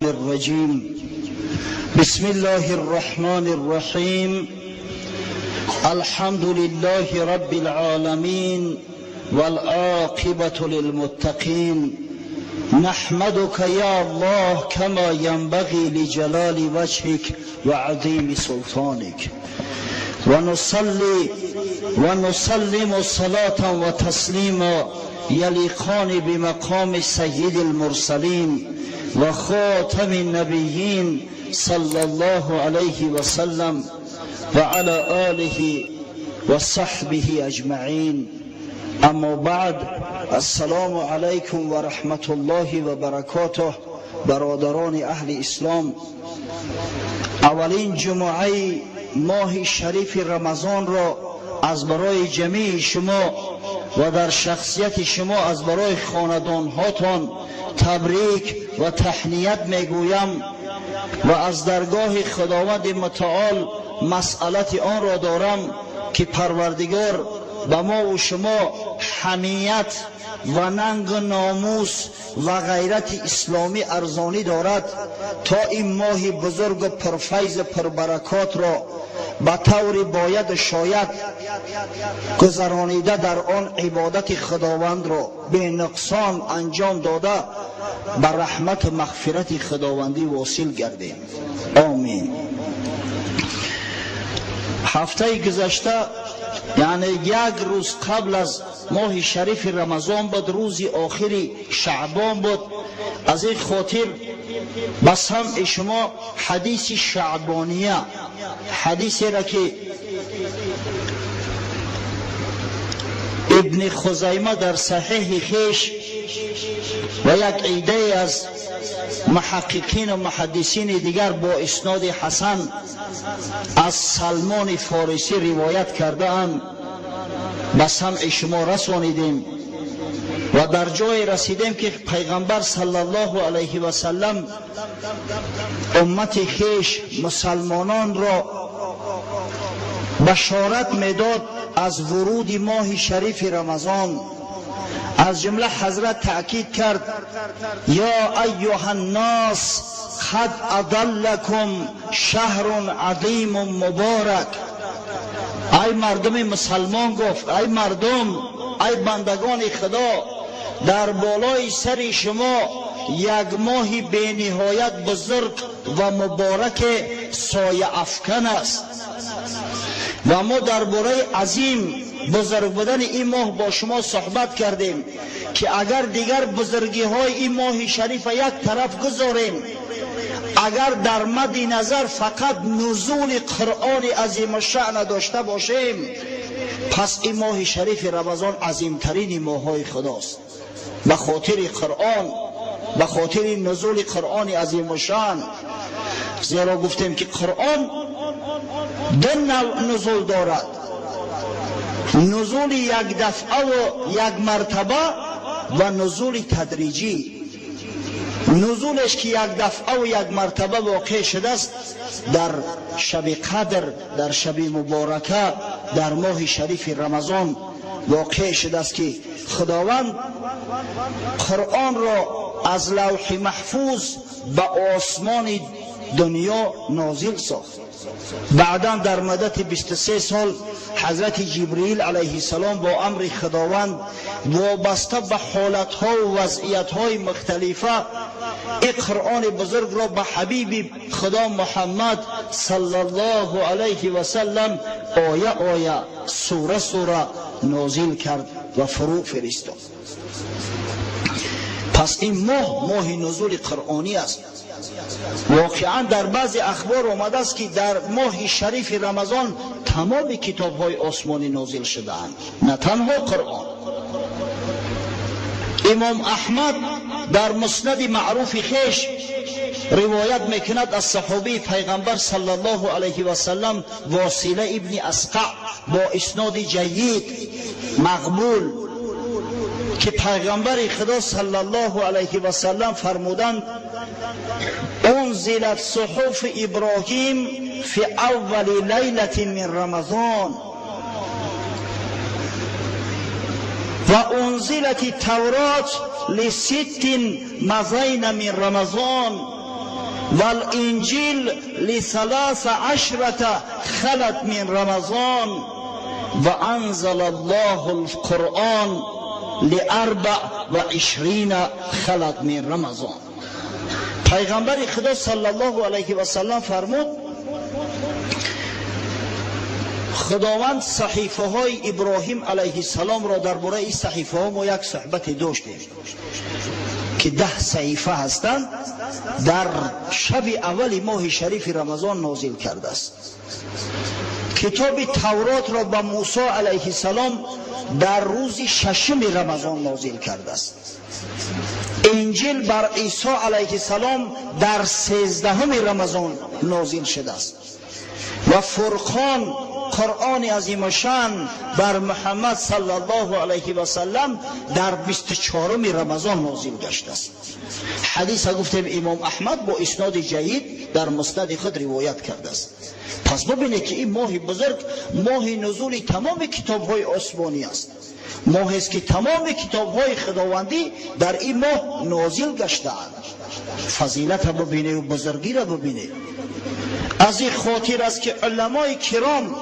الرجيم. بسم الله الرحمن الرحيم. الحمد لله رب العالمين والعاقبة للمتقين. نحمدك يا الله كما ينبغي لجلال وجهك وعظيم سلطانك، ونصلي ونسلم صلاة وتسليما يليقان بمقام سيد المرسلين وخاتم النبيين صلى الله عليه وسلم وعلى آله وصحبه أجمعين. أما بعد، السلام عليكم ورحمة الله وبركاته. برادران أهل إسلام، اولین جمعه ماه شریف رمضان را از برای جمیع شما و در شخصیت شما از برای خاندان هاتان تبریک و تهنیت میگویم و از درگاه خداوند متعال مسئلت آن را دارم که پروردگار به ما و شما حمیت و ننگ و ناموس و غیرت اسلامی ارزانی دارد تا این ماه بزرگ و پرفیض پربرکات را به طور باید و شاید گذرانیده، در آن عبادت خداوند را به نقصان انجام داده، به رحمت و مغفرت خداوندی واصل گردیم. آمین. هفته گذشته، یعنی یک روز قبل از ماه شریف رمضان بود، روز آخری شعبان بود. از این خاطر به سمع شما حدیث شعبانیه، حدیثی را که ابن خزیمه در صحیح خیش و یک عده از محققین و محدثین دیگر با اسناد حسن از سلمان فارسی روایت کرده اند، به سمع شما رسانیدیم و در جای رسیدیم که پیغمبر صلی الله علیه و سلم امت خیش، مسلمانان را بشارت میداد از ورود ماه شریف رمضان. از جمله حضرت تأکید کرد: یا ایها الناس، قد اضلکم شهر عظیم مبارک. ای مردم مسلمان، گفت، ای مردم، ای بندگان خدا، در بالای سر شما یک ماه بی نهایت بزرگ و مبارک سایه افکن است. و ما درباره عظیم بزرگ بودن این ماه با شما صحبت کردیم که اگر دیگر بزرگی های این ماه شریف یک طرف گذاریم، اگر در مد نظر فقط نزول قرآن عظیم الشأن داشته باشیم، پس این ماه شریف رمضان عظیمترین ماه های خداست، به خاطر قرآن، به خاطر نزول قرآن عظیم الشأن. زیرا گفتیم که قرآن دو نوع نزول دارد: نزول یک دفعه و یک مرتبه و نزول تدریجی. نزولش که یک دفعه و یک مرتبه واقع شده است، در شب قدر، در شب مبارکه، در ماه شریف رمضان واقع شده است که خداوند قرآن را از لوح محفوظ به آسمان دنیا نازل ساخت. بعدا در مدت 23 سال حضرت جبرئیل علیه السلام با امر خداوند، وابسته به حالتها و وضعیتهای مختلفه، این قرآن بزرگ را به حبیب خدا محمد صلی الله علیه و سلم آیه آیه، سوره سوره نازل کرد و فرو فرستاد. پس این ماه، ماه نزول قرآنی است. واقعا در بعضی اخبار آمده است که در ماه شریف رمضان تمام کتاب های آسمانی نازل شدهاند، نه تنها قرآن. امام احمد در مسند معروف خیش روایت میکند از صحابی پیغمبر صلی الله علیه و سلم واصله ابن اسقع با اسناد جید مقبول که پیغمبر خدا صلی الله علیه و سلم فرمودند: انزلت صحف ابراهیم فی اول لیلة من رمضان و انزلت التورات لست مضین من رمضان. والانجیل لثلاث عشرة خلت من رمضان وانزل الله القرآن لأربع وعشرین خلت من رمضان. پیغمبر خدا صلی الله علیه و سلم فرمود خداوند صحیفه های ابراهیم علیه السلام را در باره این صحیفه ها ما یک صحبت داشتیم که 10 صحیفه هستند، در شب اول ماه شریف رمضان نازل کرده است. کتاب تورات را به موسی علیه السلام در روز ششم رمضان نازل کرده است. انجیل بر عیسی علیه السلام در 13 رمضان نازل شده است و فرقان قرآن عظیم شان بر محمد صلی الله علیه و سلم در 24 رمضان نازل گشته است. حدیث گفتیم امام احمد با اسناد جید در مسند خود روایت کرده است. پس ببینید که این ماه بزرگ ماه نزول تمام کتاب های آسمانی است، ماه است که تمام کتاب های خداوندی در این ماه نازل گشته‌اند. فضیلت را ببینید و بزرگی را ببینید. از این خاطر است که علمای کرام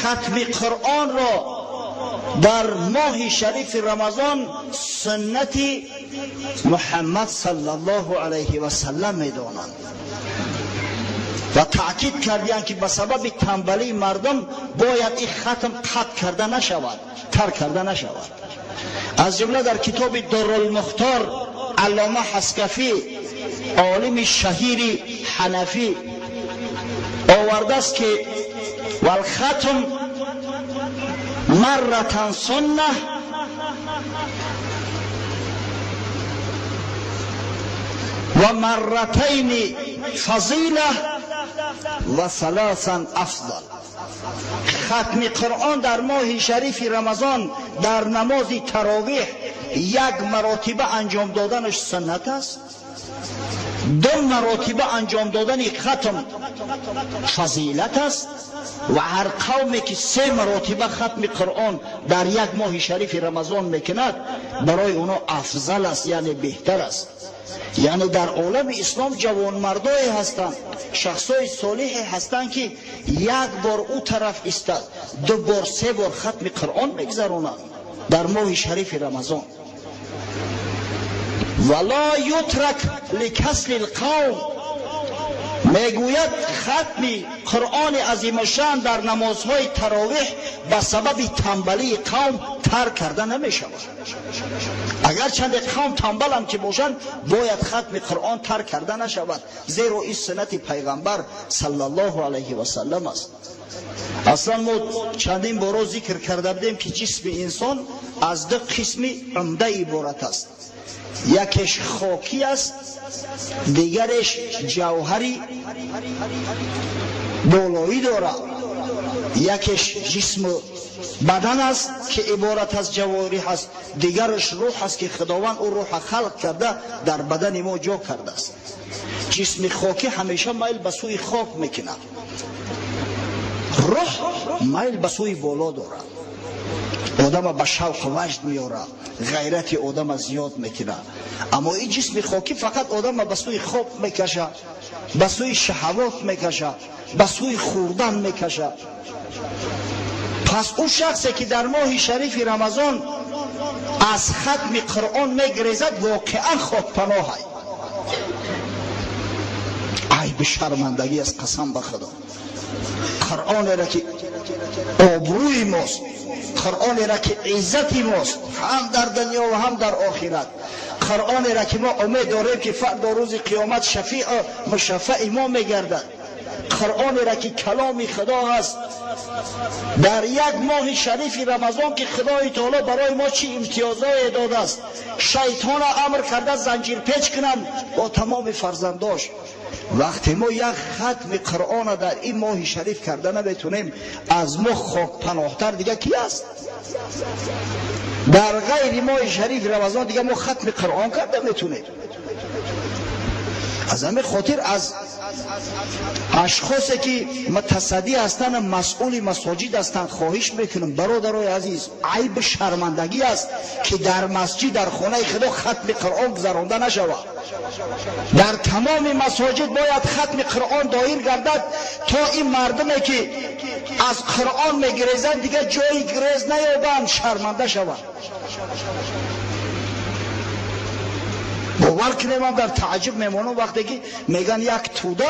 ختم قرآن را در ماه شریف رمضان سنت محمد صلی الله علیه و سلم میدانند و تأکید کردند که به سبب تنبلی مردم باید این ختم قطع کرده نشود، ترک کرده نشود. از جمله در کتاب درالمختار علامه حسکفی عالم شهیر حنفی آورده است که والختم مرة سنة و مرتین فضیله و ثلاثا افضل. ختم قرآن در ماه شریف رمضان در نماز تراویح یک مراتبه انجام دادنش سنت است، 2 مراتبه انجام دادن ختم فضیلت است و هر قومی که 3 مراتبه ختم قرآن در یک ماه شریف رمضان میکند برای اونا افضل است، یعنی بهتر است. یعنی در عالم اسلام جوانمردایی هستند، شخصای صالحی هستند که یک بار او طرف ایستاد، 2 بار 3 بار ختم قرآن میگذرانند در ماه شریف رمضان. ولا یترک لکسل القوم، میگوید ختم قرآن عظیم شان در نمازهای تراویح به سبب تنبلی قوم ترک کرده نمیشود. اگر چند قوم تنبل هم که باشند باید ختم قرآن ترک کرده نشود، زیرا این سنت پیغمبر صلی الله علیه و سلم است. اصلا ما چندین بارا ذکر کرده بودیم که جسم انسان از 2 قسم عمده عبارت است، یکیش خاکی است، دیگرش جوهری بالایی دارد. یکیش جسم بدن است که عبارت از جوارح است، دیگرش روح است که خداوند او روح خلق کرده در بدن ما جا کرده است. جسم خاکی همیشه میل به سوی خاک میکند، روح میل به سوی بالا دارد، آدم به شوق و وجد میاره، غیرت آدم زیاد میکنه. اما این جسم خاکی فقط آدم به سوی خواب میکشه، به سوی شهوات میکشه، به سوی خوردن میکشه. پس او شخصی که در ماه شریف رمضان از ختم قرآن میگریزد واقعا خاک پناه. عیب شرمندگی است، قسم به خدا. قرآن را که آبروی ماست، قرآن را که عزت ماست، هم در دنیا و هم در آخرت، قرآن را که ما امید داریم که فردا روز قیامت شفیع مشفع ما میگردد، قرآن را که کلام خدا هست، در یک ماه شریف رمضان که خدای تعالی برای ما چی امتیازهای داده است، شیطان امر کرده زنجیر پیچ کنند با تمام فرزنداش. وقتی ما یک ختم قرآن در این ماه شریف کرده نمیتونیم، از ما خاک پناهتر دیگه کی است؟ در غیر ماه شریف رمضان دیگه ما ختم قرآن کرده میتونیم. از همه خاطر از Ашхосе ки мутасаддӣ ҳастанд, масъули масоҷид ҳастанд, хоҳиш мекунам, бародарои азиз, айб шармандагӣ аст ки дар масҷид, дар хонаи Худо хатми Қуръон гузаронда нашавад. Дар тамоми масоҷид бояд хатми Қуръон доир гардад, то ин мардуме ки аз Қуръон мегирезанд, дигар ҷои гирез наёбанд, шарманда шаванд. Бовар кунем, ман дар таъҷуб мемонам вақте ки меган як туда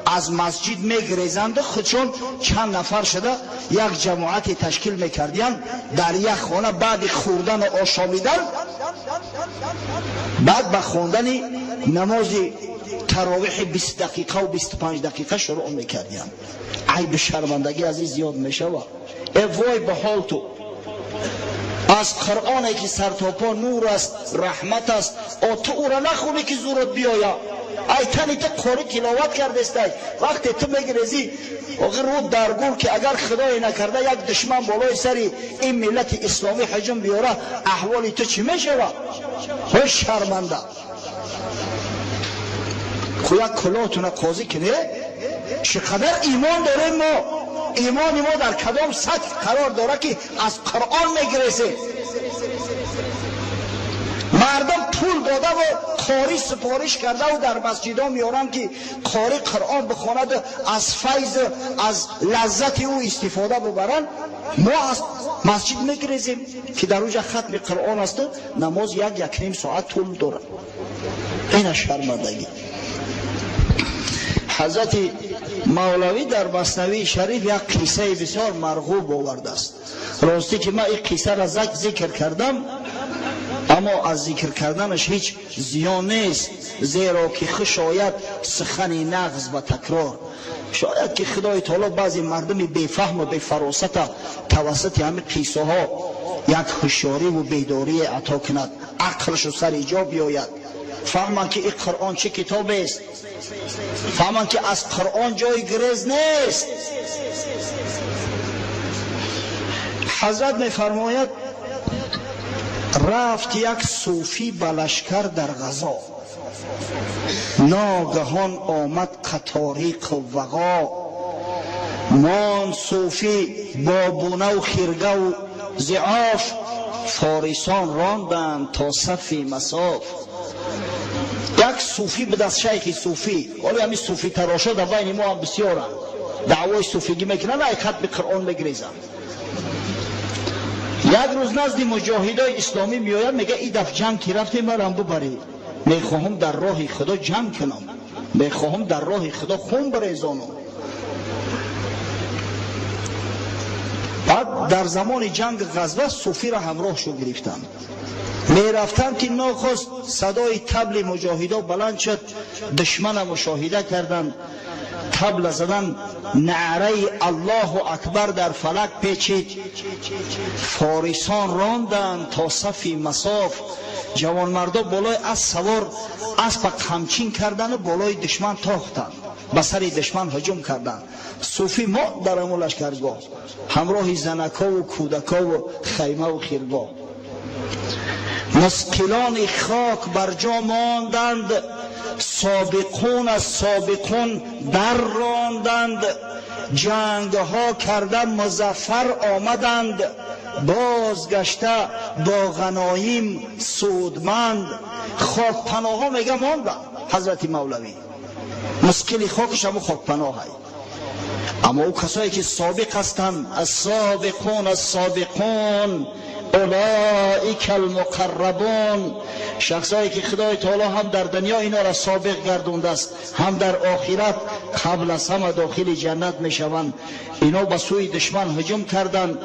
аз масҷид мегирезанду худшон чанд нафар шуда як ҷамоате ташкил мекардиянд дар як хона, баъди хӯрдану ошомидан, баъд ба хондани намози таровиҳи 20 дақиқаву 25 дақиқа шурӯъ мекардиянд. Айби шармандагӣ аз ин зиёд мешавад. Э вой ба ҳол ту! Аз Қуръоне ки сартопо нур аст, раҳмат аст, о ту ӯра нахонӣ ки зурат биёя. Ай тани ту қори тиловат кардестай. Вақте ту мегирезӣ, охир рӯ дар гур ки агар худое накарда як душман болои сари ин миллати исломӣ ҳуҷум биёра, аҳволи ту чӣ мешавад? Ҳой шарманда! Ху як кулоҳтуна қозӣ кунед. Чӣ қадар имон дорем мо? Имони мо дар кадом сатҳ қарор дорад ки аз Қуръон мегирезем? Мардум пул додаву қори супориш кардаву дар масҷидҳо меоранд ки қори Қуръон бихонаду аз файзу аз лаззати ӯ истифода бибаранд. Мо аз масҷид мегирезем ки дар онҷа хатми Қуръон асту намоз як якним соат тӯл дорад. Ина шармандагӣ. Ҳазрати Мавлавӣ дар Маснавии Шариф як қиссаи бисёр марғуб овардааст. Ростӣ ки ман ин қиссаро зикр кардам, аммо аз зикр карданаш ҳеҷ зиён нест, зеро ки хуш ояд сухани нағз ба такрор. Шояд ки Худои Таоло баъзе мардуми бефаҳму бефаросата тавассути ҳамин қиссаҳо як ҳушёриву бедорие ато кунад, ақлшу сари ҷо биёяд, фаҳманд ки ин Қуръон чӣ китобест, фаҳманд ки аз Қуръон ҷои гирез нест. Ҳазрат мефармояд: рафт як сӯфӣ ба лашкар дар ғазо, ногаҳон омад қатори қуввағо, монд сӯфӣ бо бунаву хиргаву зиоф, форисон ронданд то сафи масоф. Як сӯфӣ будаст, шайхи сӯфӣ. Ҳоло ҳамин сӯфитарошо дар байни мо ҳам бисёранд, даъвои сӯфигӣ мекунанд, ай хатми Қуръон мегирезанд. Як рӯз назди муҷоҳидои исломӣ меояд, мега: и даф ҷанг ки рафтем, марам бубаред, мехоҳам дар роҳи Худо ҷанг кунам, мехоҳам дар роҳи Худо хун бирезонам. Баъд дар замони ҷанги ғазва сӯфиро ҳамроҳшо гирифтанд. Мерафтанд ки нохост садои табли муҷоҳидо баланд шуд, душмана мушоҳида карданд, табла задан, наъраи Аллоҳу акбар дар фалак печид, форисон ронданд то сафи масоф. Ҷавонмардо болои асп савор аспа қамчин кардану болои душман тохтанд, ба сари душман ҳуҷум карданд. Сӯфӣ мо дар ҳамон лашкаргоҳ ҳамроҳи занакову кӯдакову хаймаву хиргоҳ. Мусқилони хок бар ҷо монданд, собиқун аз собиқун дар ронданд, ҷангҳо карда музаффар омаданд, бозгашта бо ғаноим судманд. Хокпаноҳҳо мега монданд. Ҳазрати Мавлавӣ мусқили хокаш ҳамун хокпаноҳай. Аммо ӯ касое ки собиқ ҳастанд, ассобиқун ассобиқун улоика алмуқаррабун, шахсое ки Худои Таоло ҳам дар дунё инора собиқ гардондааст, ҳам дар охират қабл аз ҳама дохили ҷаннат мешаванд. Ино ба сӯи душман ҳуҷум карданд,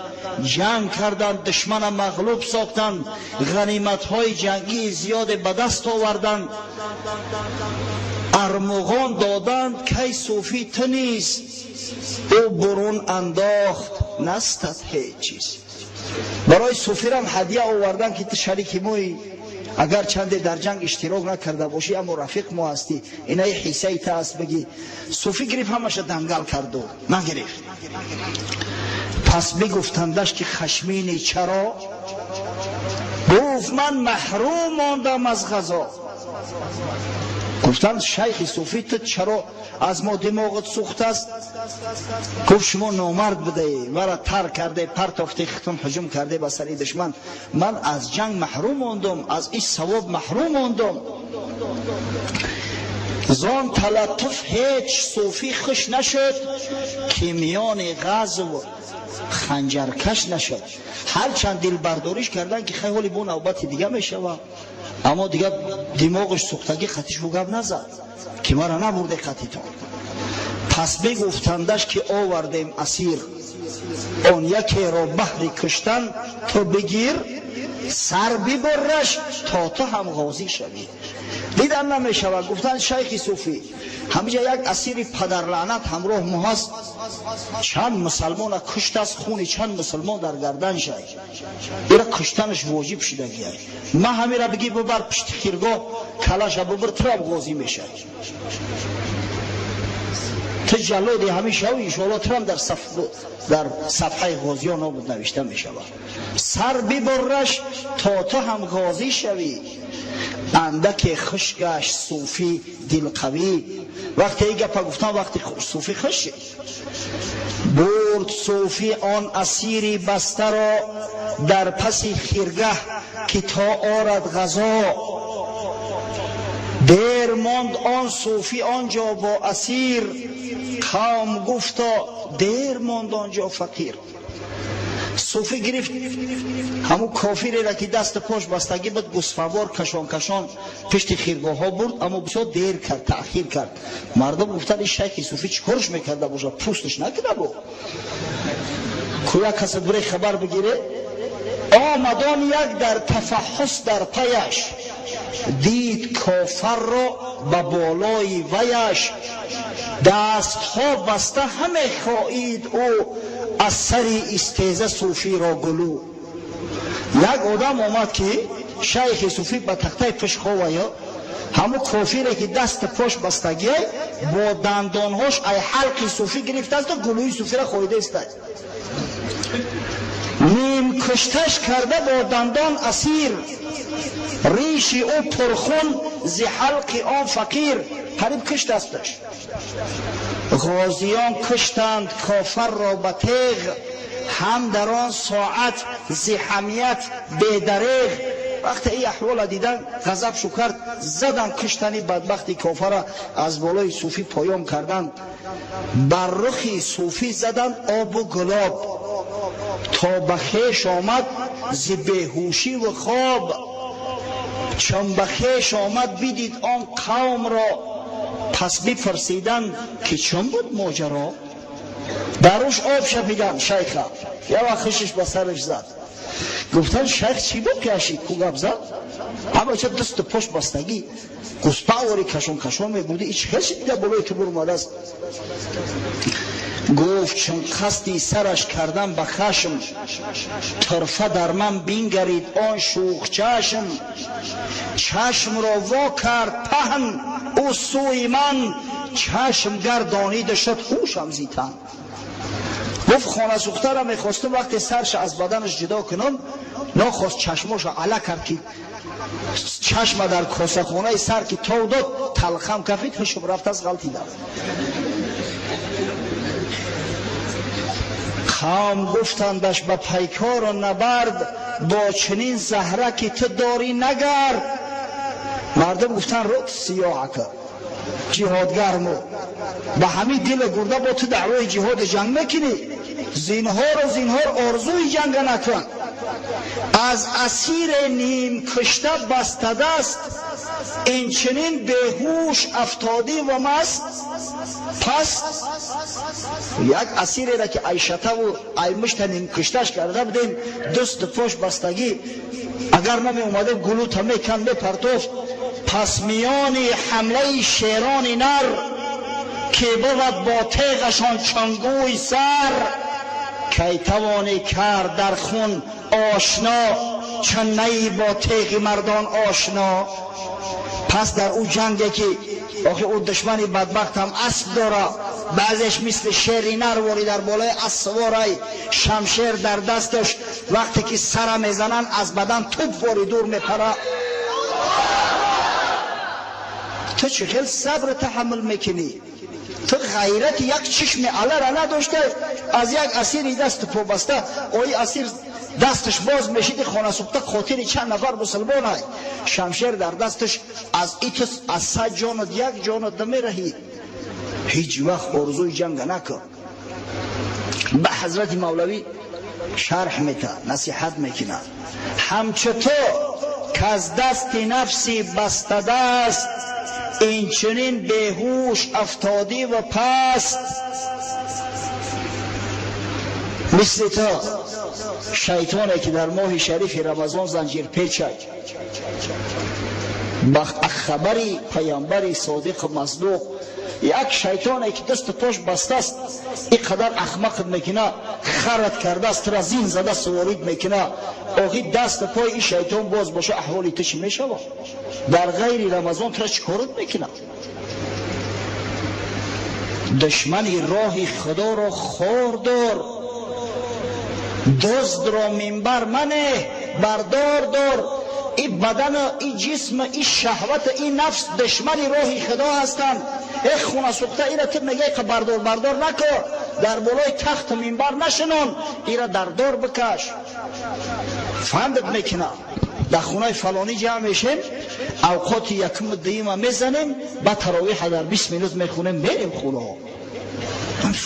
ҷанг карданд, душмана мағлуб сохтанд, ғаниматҳои ҷангии зиёде ба даст оварданд, армуғон доданд. Кай сӯфӣ ту низ ӯ бурун андохт, настад ҳеҷ чиз. Барои сӯфирам ҳадия овардан ки ту шарики моӣ, агар чанде дар ҷанг иштирок накарда бошӣ, аммо рафиқ мо ҳастӣ, инаи ҳиссаи та аст бигӣ. Сӯфӣ гирифт, ҳамаша дангал карду нагирифт. Пас бигуфтандаш ки хашмини чаро? Гуфт: ман маҳрум мондам аз ғазо. Гуфтанд шайхи суфӣ ту чаро аз мо димоғат сӯхт аст? Гуфт шумо номард будаӣ, маро тар карде, партофте, хитон ҳуҷум карде ба сари душман. Ман аз ҷанг маҳрум мондум, аз ин савоб маҳрум мондум. Зон талаттуф ҳеҷ суфӣ хуш нашуд, ки миёни ғазв ханҷаркаш нашуд. Ҳарчанд дилбардориш кардан ки хай ҳоли бо навбати дига мешава, аммо дига димоғаш сӯхтагӣ қатишу гап назад, ки мара набурде қатитон. Пас бигуфтандаш ки овардем асир, он якеро баҳри куштан ту бигир, сар бибурраш то ту ҳам ғозӣ шавӣ. Дидан намешавад. Гуфтанд шайхи суфӣ ҳамиҷа як асири падарлаънат ҳамроҳ мо ҳаст, чанд мусалмона куштааст, хуни чанд мусалмон дар гардан шай, ира куштанаш воҷиб шудагиай. Ма ҳамира бигӣ бибар пишти хиргоҳ, калаша бибир, турам ғозӣ мешавӣ. Ту ҷаллоди ҳамин шавӣ, иншоалло турам дар сафҳаи ғозиён нобуд навишта мешавад. Сар бибурраш то ту ҳам ғозӣ шавӣ. Андаке хуш гашт суфӣ дилқавӣ. Вақте ин гапа гуфтам, вақти суфӣ хуш шуд. Бурд суфӣ он асири бастаро дар паси хиргаҳ, ки то орад ғазо. Дер монд он суфӣ он ҷо бо асир, қавм гуфто дер монд он ҷо фақир. Суфӣ гирифт ҳамун кофиреро ки дасту пош бастагӣ буд, гусфавор кашон кашон пишти хиргоҳҳо бурд, аммо бисёр дер кард, таъхир кард. Мардум гуфтанд ин шайхи суфӣ чӣ корш мекарда бошад, пӯсташ накида бу, ку як каса буре хабар бигире. Омадон як дар тафаҳҳус дар паяш, дид кофарро ба болои ваяш, дастҳо баста ҳаме хоид ӯ аз сари истеза суфиро гулӯ. Як одам омад ки шайхи суфӣ ба тахтаи пушт ховая, ҳамун кофире ки дасту пош бастагиай бо дандонҳош ай ҳалқи суфӣ гирифтаасту гулӯи суфиро хоида истад. Ним кушташ карда бо дандон асир, риши ӯ пурхун зи ҳалқи он фақир. Қариб куштасташ. Ғозиён куштанд кофарро ба теғ, ҳам дар он соат зи ҳамият бедареғ. Вақте ин аҳвола дидан ғазаб шу кард, задан куштани бадбахти кофара, аз болои суфӣ поён карданд, бар рухи суфӣ заданд обу гулоб, то ба хеш омад зи беҳушиву хоб. Чун ба хеш омад бидид он қавмро, пас бипурсиданд ки чун буд моҷаро. Дар рӯш об шапиданд шайха, як вақт хушиш ба сараш зад. Гуфтанд шайх чӣ буд ки ашид ку гап зад, ҳама ча дасту пош бастагӣ гуспавори кашон кашон мебуди, ич хел шид дига болои ту бурмадааст. Гуфт чун қасди сараш кардам ба хашм, турфа дар ман бингарид он шӯхчашм, чашмро во кард паҳн ӯ сӯи ман, чашм гардонида шуд ҳушам зи тан. Гуфт хонасӯхтара мехостум вақте сарша аз баданаш ҷудо кунам, нохост чашмоша ала кард, ки чашма дар косахонаи сар ки тов дод, талхам кафид, ҳушум рафт, аз ғалтидам. Қавм гуфтандаш ба пайкору набард, бо чунин заҳра ки ту дорӣ нагард. Мардум гуфтанд рӯ сиёҳака ҷиҳодгарму ба ҳамин дили гурда бо ту даъвои ҷиҳоди ҷанг мекунӣ, зинҳору зинҳор орзуи ҷанга накун. Аз асире нимкушта бастадаст инчунин беҳуш афтодӣ ва маст. Пас як асиреро ки айшатаву аймушта нимкушташ карда будем, дасту пош бастагӣ, агар намеомадем гулута меканд мепартофт. Пас миёни ҳамлаи шерони нар, ки бувад бо теғашон чангӯи сар, кай тавонӣ кард дар хун ошно, чун наи бо теғи мардон ошно. Пас дар ӯ ҷанге ки охи ӯ душмани бадбахт ҳам асп дора, баъзеш мисли шери нар вори дар болои асп саворай, шамшер дар дасташ, вақте ки сара мезананд аз бадан туп вори дур мепара. Ту чӣ хел сабр таҳаммул мекунӣ? Ту ғайрати як чишми алара надошта, аз як асири дасту побаста, ои асир дасташ боз мешиди, хонасӯхта хотири чанд нафар мусулмонай, шамшер дар дасташ, аз иту аз 100 ҷонат як ҷонат намераҳӣ. Ҳеҷ вақт орзуи ҷанга накун. Ба ҳазрати Мавлавӣ шарҳ мета, насиҳат мекунад: ҳамчу ту каз дасти нафси бастадаст, инчунин беҳуш афтодӣ ва паст. Мисли ту шайтоне ки дар моҳи шарифи Рамазон занҷир печад, ба хабари паямбари содиқу масдуқ, як шайтоне ки дасту пош бастааст, ин қадар ахмақат мекуна, харат кардааст, тура зин зада суворид мекуна. Охи дасту пои ин шайтон боз боша, аҳволи ту чӣ мешавад? Дар ғайри Рамазон тура чӣ корат мекунад? Душмани роҳи Худоро хор дор, дуздро минбар манеҳ, бардор дор. Ин бадан, ин ҷисм, ин шаҳват, ин нафс душмани роҳи Худо ҳастанд. Э хунасӯхта, ира ту мегӯй ки бардор, бардор нако, дар болои тахту минбар нашинон, ира дар дор бикаш. Фандат мекунад. Дар хонаи фалонӣ ҷамъ мешем, авқоти якуму дуюма мезанем, ба таровиҳа дар 20 минут мехонем, мерем хона.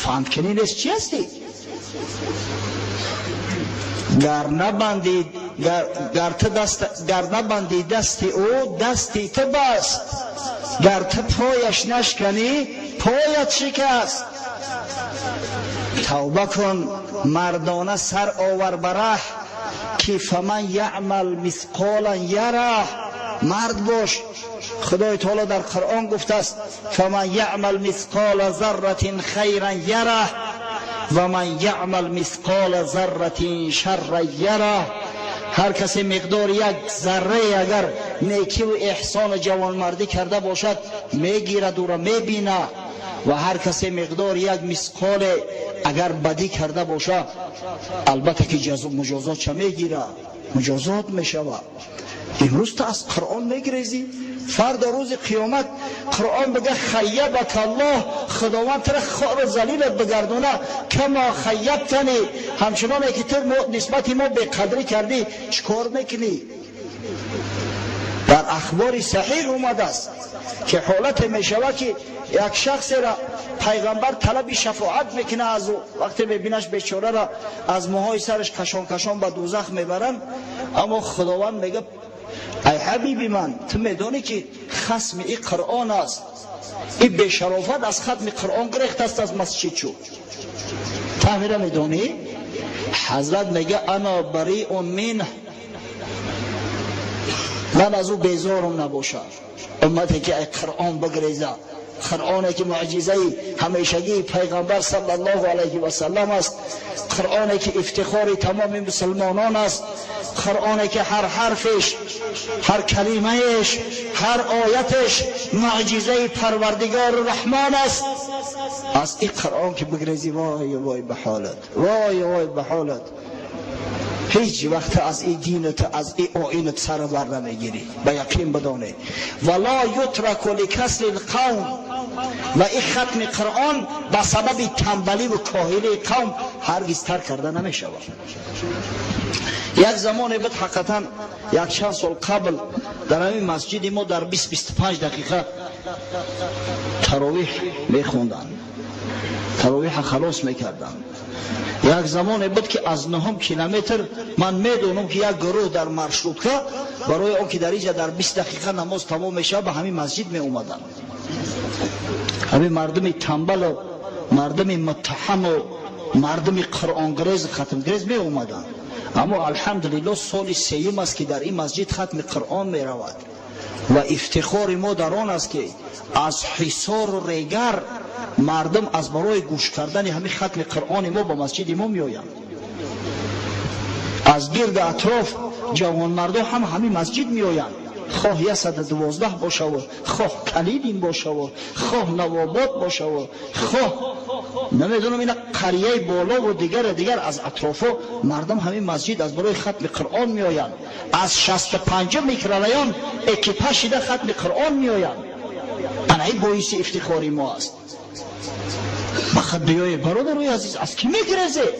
Фандкунӣ нест, чӣ ҳастӣ? Гар набандӣ, гар набандӣ дасти ӯ, дасти ту баст. Гар ту пояш нашканӣ, поят шикаст. Тавба кун, мардона сар овар ба раҳ, ки фаман яъмал мисқолан яраҳ. Мард бош. Худои таоло дар Қуръон гуфтааст: фаман яъмал мисқола зарратин хайран яраҳ ва ман яъмал мисқола зарратин шарран яраҳ. Ҳар касе миқдори як заррае агар некиву эҳсону ҷавонмардӣ карда бошад, мегирад, ӯро мебина, ва ҳар касе миқдори як мисқоле агар бадӣ карда бошад, албатта ки муҷозотша мегирад, муҷозот мешавад. Имрӯз ту аз Қуръон мегирезӣ, фардо рӯзи қиёмат Қуръон бига: хайябак Аллоҳ, Худованд тура хору залилат бигардона, кама хайябтани, ҳамчуноне ки ту нисбати мо беқадрӣ кардӣ, чӣ кор мекунӣ? Дар ахбори саҳиҳ омадааст ки ҳолате мешавад ки як шахсера пайғамбар талаби шафоат мекунад аз ӯ. Вақте мебинаш бечорара аз мӯҳои сараш кашон кашон ба дӯзах мебаранд, аммо Худованд мега: ай ҳабиби ман, ту медонӣ ки хасми и Қуръон аст, и бешарофат аз хатми Қуръон гирехтааст, аз масҷид шуд, ту ҳамира медонӣ? Ҳазрат мега: ана бариун минҳ, ман аз ӯ безорум набошад. Уммате ки ай Қуръон бигреза, Қуръоне ки муъҷизаи ҳамешагии пайғамбар саллаллоҳу алайҳи васаллам аст, Қуръоне ки ифтихори тамоми мусулмонон аст, Қуръоне ки ҳар ҳарфеш, ҳар калимаеш, ҳар оятеш муъҷизаи Парвардигору Раҳмон аст, аз ин Қуръон ки бигрезӣ, вой вой ба ҳолат, вой вой ба ҳолат. Ҳеҷ вақт аз ин динат, аз ин оинат сар бар намегирӣ, ба яқин бидонед. Ва ла ютраку ликасли лқавм, ва ин хатми Қуръон ба сабаби тамбаливу коҳилии қавм ҳаргиз тарк карда намешавад. Як замоне буд, ҳақиқатан як чанд сол қабл, дар ҳамин масҷиди мо дар 20-25 дақиқа таровиҳ мехонданд, таровиҳа халос мекарданд. Як замоне буд ки аз 9 километр ман медонам ки як гурӯҳ дар маршрутка барои он ки дар инҷа дар 20 дақиқа намоз тамом мешавад, ба ҳамин масҷид меомаданд. Ҳамин мардуми тамбалу мардуми муттаҳаму мардуми қуръонгирезу хатмгирез меомаданд. Аммо алҳамдулиллоҳ, соли сеюм аст ки дар ин масҷид хатми Қуръон меравад ва ифтихори мо дар он аст ки аз Ҳисору Регар мардум аз барои гӯш кардани ҳамин хатми Қуръони мо ба масҷиди мо меоянд. Аз гирди атроф ҷавонмардо ҳам ҳамин масҷид меоянд, хоҳ 112 бошаву, хоҳ Калидин бошаву, хоҳ Навобод бошаву, хоҳ намедонам ина қарияи болову дигар дигар, аз атрофо мардум ҳамин масҷид аз барои хатми Қуръон меоянд. Аз 65 микрорайон экипаж шида хатми Қуръон меоянд. Ана ин боиси ифтихори мо аст. Бахат биёед, бародарои азиз, аз кӣ мегирезед?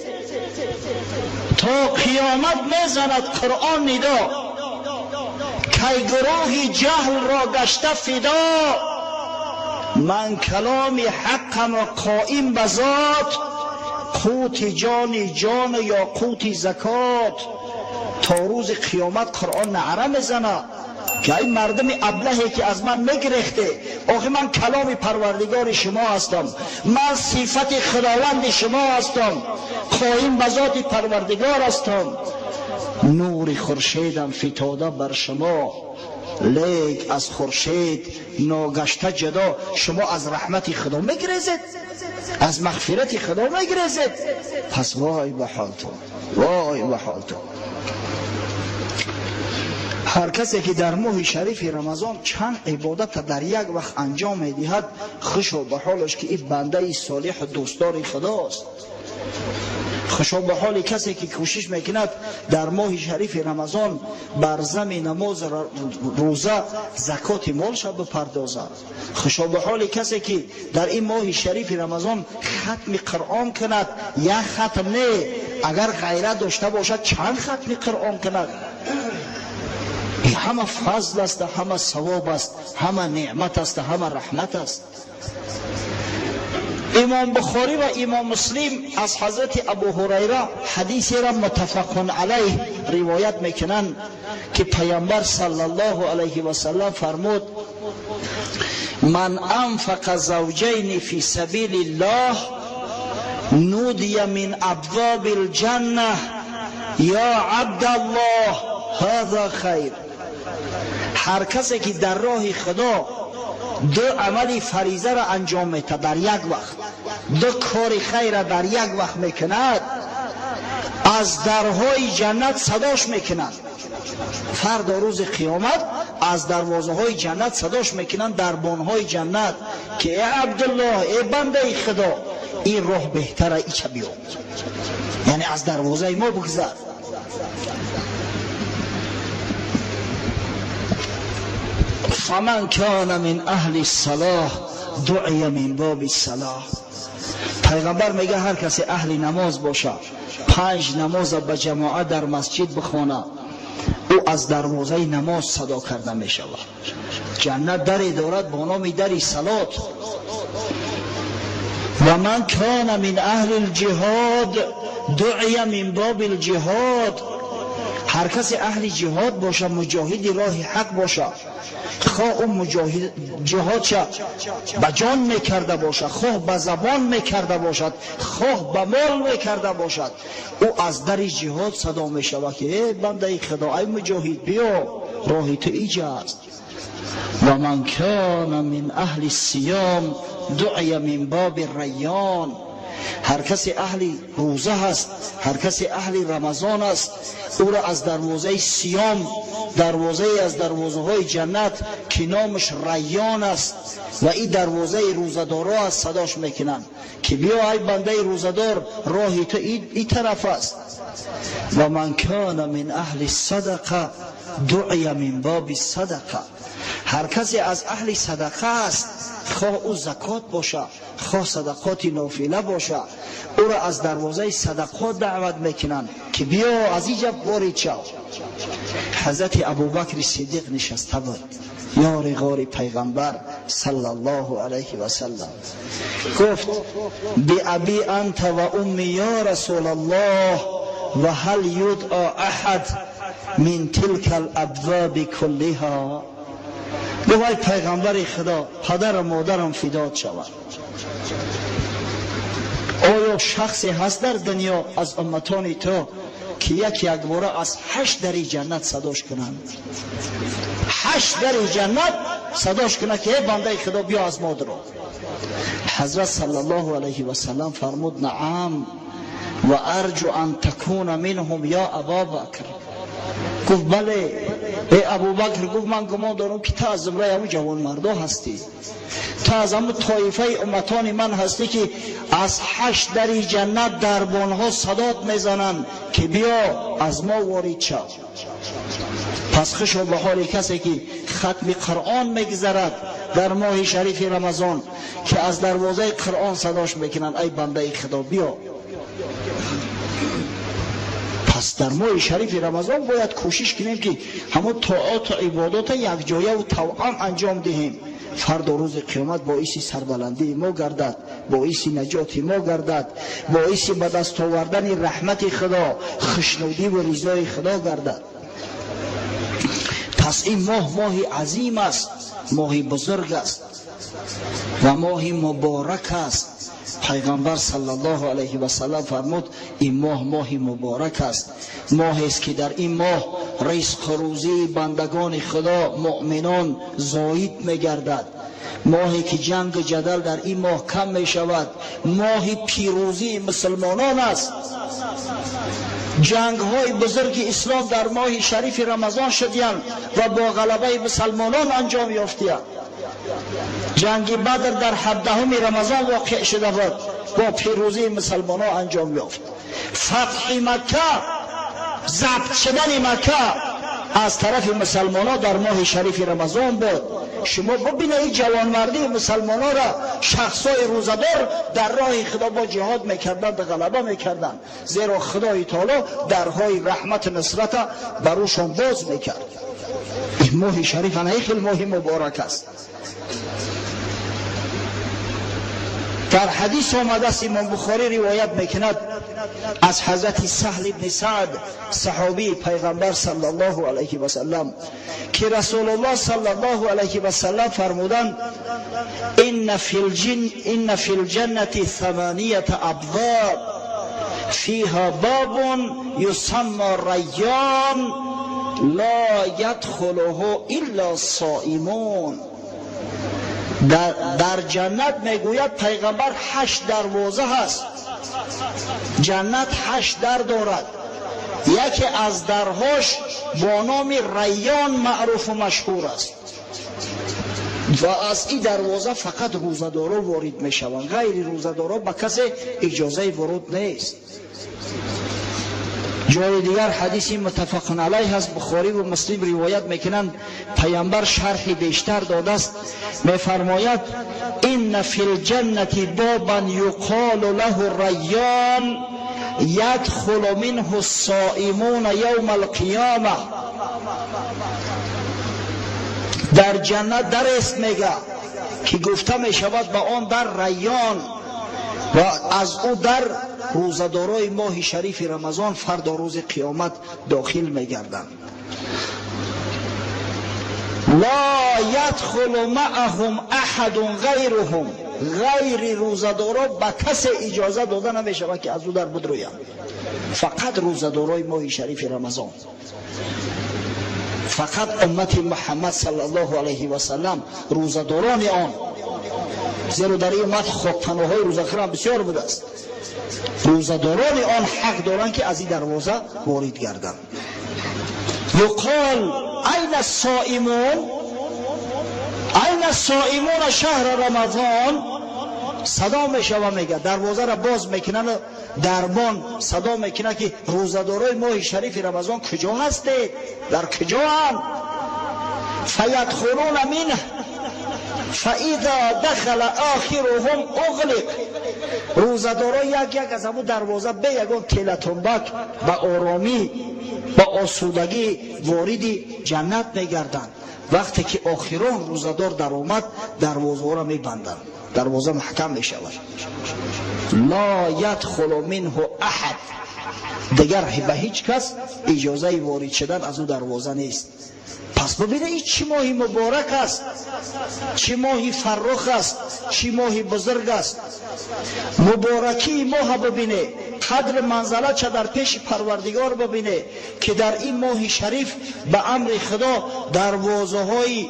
То қиёмат мезанад Қуръон нидо, кай гурӯҳи ҷаҳлро гашта фидо. Ман каломи ҳаққамро қоим ба зот, қути ҷони ҷону ё қути закот. То рӯзи қиёмат Қуръон наъра мезанад ки ай мардуми аблаҳе ки аз ман мегирехте, охи ман каломи парвардигори шумо ҳастам, ман сифати худованди шумо ҳастам, қоим ба зоти парвардигор ҳастам. Нури хуршедам фитода бар шумо, лек аз хуршед ногашта ҷудо. Шумо аз раҳмати Худо мегирезед, аз мағфирати Худо мегирезед. Пас вой ба ҳолтон, вой ба ҳолтон. Ҳар касе ки дар моҳи шарифи Рамазон чанд ибодата дар як вақт анҷом медиҳад, хушо ба ҳолаш ки ин бандаи солиҳу дӯстдори Худост. Хушо ба ҳоли касе ки кӯшиш мекунад дар моҳи шарифи Рамазон бар зами намоз, рӯза, закоти молша бипардозад. Хушо ба ҳоли касе ки дар ин моҳи шарифи Рамазон хатми Қуръон кунад. Як хатм не, агар ғайрат дошта бошад, чанд хатми Қуръон кунад. Ҳама фазл аст, ҳама савоб аст, ҳама неъмат аст, ҳама раҳмат аст. Имом Бухорӣ ва имом Муслим аз ҳазрати Абу Ҳурайра ҳадисеро муттафақун алайҳ ривоят мекунанд, ки Паямбар саллаллоҳу алайҳи васаллам фармуд: ман анфақа завҷайни фи сабили ллоҳ нудия мин абвоби лҷанна ё абдаллоҳ ҳаза хайр. Ҳар касе ки дар роҳи Худо ду амали фаризаро анҷом метад дар як вақт, ду кори хайра дар як вақт мекунад, аз дарҳои ҷаннат садош мекунанд. Фардо рӯзи қиёмат аз дарвозаҳои ҷаннат садош мекунанд дарбонҳои ҷаннат, ки э Абдуллоҳ, э бандаи Худо, ин роҳ беҳтара, ича биё, яъне аз дарвозаи мо бигзар. فمن كان من اهل الصلاح دعی من باب الصلاح. پیغمبر میگه هر کسی اهل نماز باشه، 5 نماز به جماعت در مسجد بخونه، او از دروازه نماز صدا کرده می شود. جنت دری دارد با نام دری صلات. و من کان من اهل الجهاد دعی من باب الجهاد. هر کسی اهل جهاد باشه، مجاهد راه حق باشه، خواه او مجاهد جهاد به جان میکرده باشد، خواه به زبان میکرده باشد، خواه به مال میکرده باشد، او از در جهاد صدا میشود که ای بنده خدا، ای مجاهد، بیا، راه تو ایجا است. و من کان من اهل الصیام دعی من باب الریان. هر کسی اهل روزه هست، هر کسی اهل رمضان است، او را از دروازه صیام، دروازه از دروازه های جنت که نامش ریان است و این دروازه روزه‌دارا است، صداش میکنن که بیا ای بنده روزه‌دار، راه تو این طرف است. و من کان من اهل الصدقه دعی من باب الصدقه. هر کسی از اهل صدقه است، خواه او زکات باشه، خواه صدقات نافله باشه، او را از دروازه صدقات دعوت میکنن که بیا از اینجا وارد شو. حضرت ابوبکر صدیق نشسته بود، یار غار پیغمبر صلی الله علیه و سلم. گفت بی ابی انت و امی یا رسول الله و هل یدعا احد من تلك الابواب کلها. گفت ای پیغمبر خدا، پدر و مادرم فدات شود، آیا شخصی هست در دنیا از امتان تو که یک یک باره از 8 در جنت صداش کنند؟ 8 در جنت صداش کنند که ای بنده خدا بیا از ما درو. حضرت صلی الله علیه و سلم فرمود نعم و ارجو ان تکون منهم یا ابا بکر. گفت بله ای ابوبکر. گفت من گمان دارم که تا از زمره همون جوان مردا هستی، تا از همون طایفه امتان من هستی که از 8 در جنت دربانها صدات میزنند که بیا از ما وارد شو. پس خوشا به حال کسی که ختم قرآن میگذرد، дар моҳи шарифи Рамазон, ки аз дарвозаи Қуръон садош мекунанд: ай бандаи Худо, биё. Пас дар моҳи шарифи Рамазон бояд кӯшиш кунем, ки ҳамон тоату ибодата якҷояву тавъам анҷом диҳем. Фардо рӯзи қиёмат боиси сарбаландии мо гардад, боиси наҷоти мо гардад, боиси ба даст овардани раҳмати Худо, хушнудӣ ва ризои Худо гардад. Пас ин моҳ моҳи азим аст, моҳи бузург аст ва моҳи муборак аст. Пайғамбар саллаллоҳу алайҳи васаллам фармуд: ин моҳ моҳи муборак аст, моҳест, ки дар ин моҳ ризқу рӯзии бандагони Худо, муъминон, зоид мегардад, моҳе ки ҷангу ҷадал дар ин моҳ кам мешавад, моҳи пирӯзии мусулмонон аст. Ҷангҳои бузурги ислом дар моҳи шарифи Рамазон шудиянд ва бо ғалабаи мусалмонон анҷом ёфтиянд. Ҷанги Бадр дар 17-уми Рамазон воқеъ шуда буд, бо пирӯзии мусалмонон анҷом ёфт. Фатҳи Макка, забт шудани Макка аз тарафи мусалмонон дар моҳи шарифи Рамазон буд. Шумо бубинед ҷавонмардии мусалмононро: шахсҳои рӯзадор дар роҳи Худо бо ҷиҳод мекарданд, ғалаба мекарданд, зеро Худои Таоло дарҳои раҳмату нусрата бар ӯшон боз мекард. Ин моҳи шариф ана хел моҳи муборак аст. Дар ҳадис омадааст, Имом Бухорӣ ривоят мекунад аз ҳазрати Саҳл ибни Саъд, саҳобии Пайғамбар саллаллоҳу алайҳи васаллам, ки Расулуллоҳ саллаллоҳу алайҳи васаллам фармуданд: инна фи лҷаннати саманията абвоб, фиҳа бобун юсамма Райён, ла ядхулуҳу илла соимун. Дар ҷаннат, мегӯяд Пайғамбар, ҳашт дарвоза ҳаст. Ҷаннат ҳашт дар дорад. Яке аз дарҳош бо номи Райён маъруфу машҳур аст ва аз ин дарвоза фақат рӯзадоро ворид мешаванд, ғайри рӯзадоро ба касе иҷозаи вуруд нест. Ҷои дигар ҳадиси муттафақун алайҳ аст, Бухорӣ ва Муслим ривоят мекунанд. Пайғамбар шарҳи бештар додааст, мефармояд: инна фи лҷаннати бобан юқолу лаҳу Райён, ядхулу минҳу ссоимуна явма алқиёма. Дар ҷаннат дарест, мега, ки гуфта мешавад ба он дар Райён, ва аз ӯ дар рӯзадорои моҳи шарифи Рамазон фардо рӯзи қиёмат дохил мегарданд. Ла ядхулу маъаҳум аҳадун ғайруҳум. Ғайри рӯзадоро ба касе иҷоза дода намешавад, ки аз ӯ дар бидроянд. Фақат рӯзадорои моҳи шарифи Рамазон, фақат уммати Муҳаммад саллаллоҳу алайҳи васаллам, рӯзадорони он, зеро дар ин уммат хокпаноҳҳои рӯзахӯрам бисёр будааст. Рӯзадорони он ҳақ доранд, ки аз ин дарвоза ворид гарданд. Юқол: айна соимун, айна соимуна шаҳра Рамазон? Садо мешава, мега, дарвозаро боз мекунанд, дарбон садо мекунад, ки рӯзадорои моҳи шарифи Рамазон куҷо ҳастед, дар куҷоанд? Фаядхулуна минҳ, фаиза дахала охируҳум уғлиқ. Рӯзадоро як як аз ҳамун дарвоза бе ягон телатумбак, ба оромӣ, ба осудагӣ вориди ҷаннат мегарданд. Вақте ки охирон рӯзадор даромад, дарвозаҳоро мебанданд, дарвоза маҳкам мешавад. Ла ядхулу минҳу аҳад. Дигар ба ҳеҷ кас иҷозаи ворид шудан аз ӯ дарвоза нест. Пас бибинед, ин чӣ моҳи муборак аст, чӣ моҳи фаррух аст, чӣ моҳи бузург аст. Муборакии моҳа бибине, қадри манзалатша дар пеши Парвардигор бибине, ки дар ин моҳи шариф ба амри Худо дарвозаҳои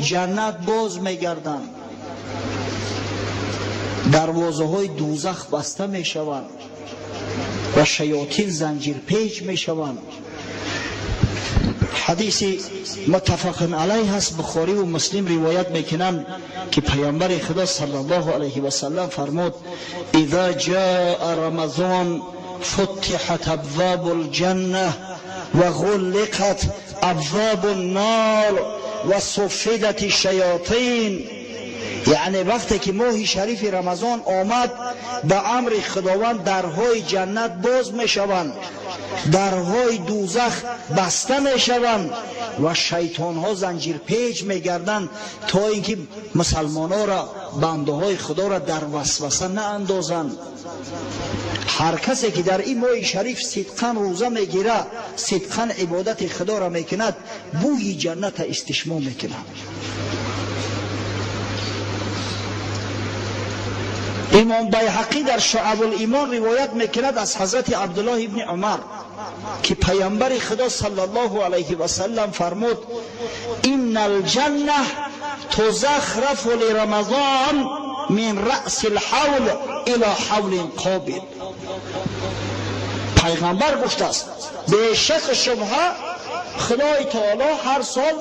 ҷаннат боз мегарданд, дарвозаҳои дӯзах баста мешаванд ва шаётин занҷирпеч мешаванд. Ҳадиси муттафақун алайҳ аст, Бухорӣ ва Муслим ривоят мекунанд, ки Паёмбари Худо саллаллоҳу алайҳи васаллам фармуд: иза ҷаа Рамазон футиҳат абвобу лҷанна ва ғуллиқат абвобу ннор ва суффидат шаётин. Яъне вақте ки моҳи шарифи Рамазон омад, ба амри Худованд дарҳои ҷаннат боз мешаванд, дарҳои дӯзах баста мешаванд ва шайтонҳо занҷирпеч мегарданд, то ин ки мусалмонҳоро, бандаҳои Худоро дар васваса наандозанд. Ҳар касе ки дар ин моҳи шариф сидқан рӯза мегирад, сидқан ибодати Худоро мекунад, бӯи ҷанната истишмом мекунад. Имом Байҳақӣ дар Шуъабул-имон ривоят мекунад аз ҳазрати Абдуллоҳ ибни Умар, ки паёмбари Худо саллаллоҳу алайҳи васаллам фармуд: инна алҷанна тузахрафу лирамазон мин раъси лҳавл ила ҳавлин қобил. Пайғамбар гуфтааст: бешак шубҳа Худои таоло ҳар сол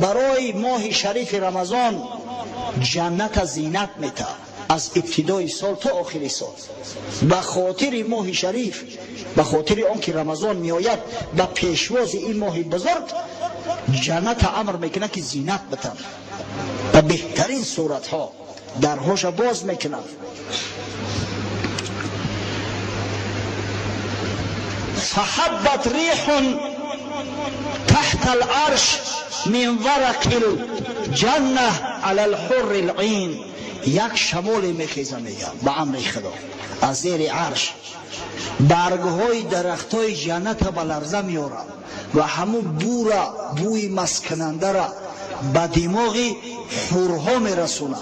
барои моҳи шарифи Рамазон ҷанната зинат метаҳад, аз ибтидои сол то охири сол. Ба хотири моҳи шариф, ба хотири он ки Рамазон меояд, ба пешвози ин моҳи бузург ҷанната амр мекунад, ки зинат битан ба беҳтарин суратҳо, дарҳоша боз мекунад. فحبت ريح تحت العرش من ورق الجنة على الحر العين. یک شمال میخیزه، میگم به امر خدا از زیر عرش برگهای درختای جنت به لرزه میارد و همون بو را، بوی مسکننده را به دماغ حورها میرسونه.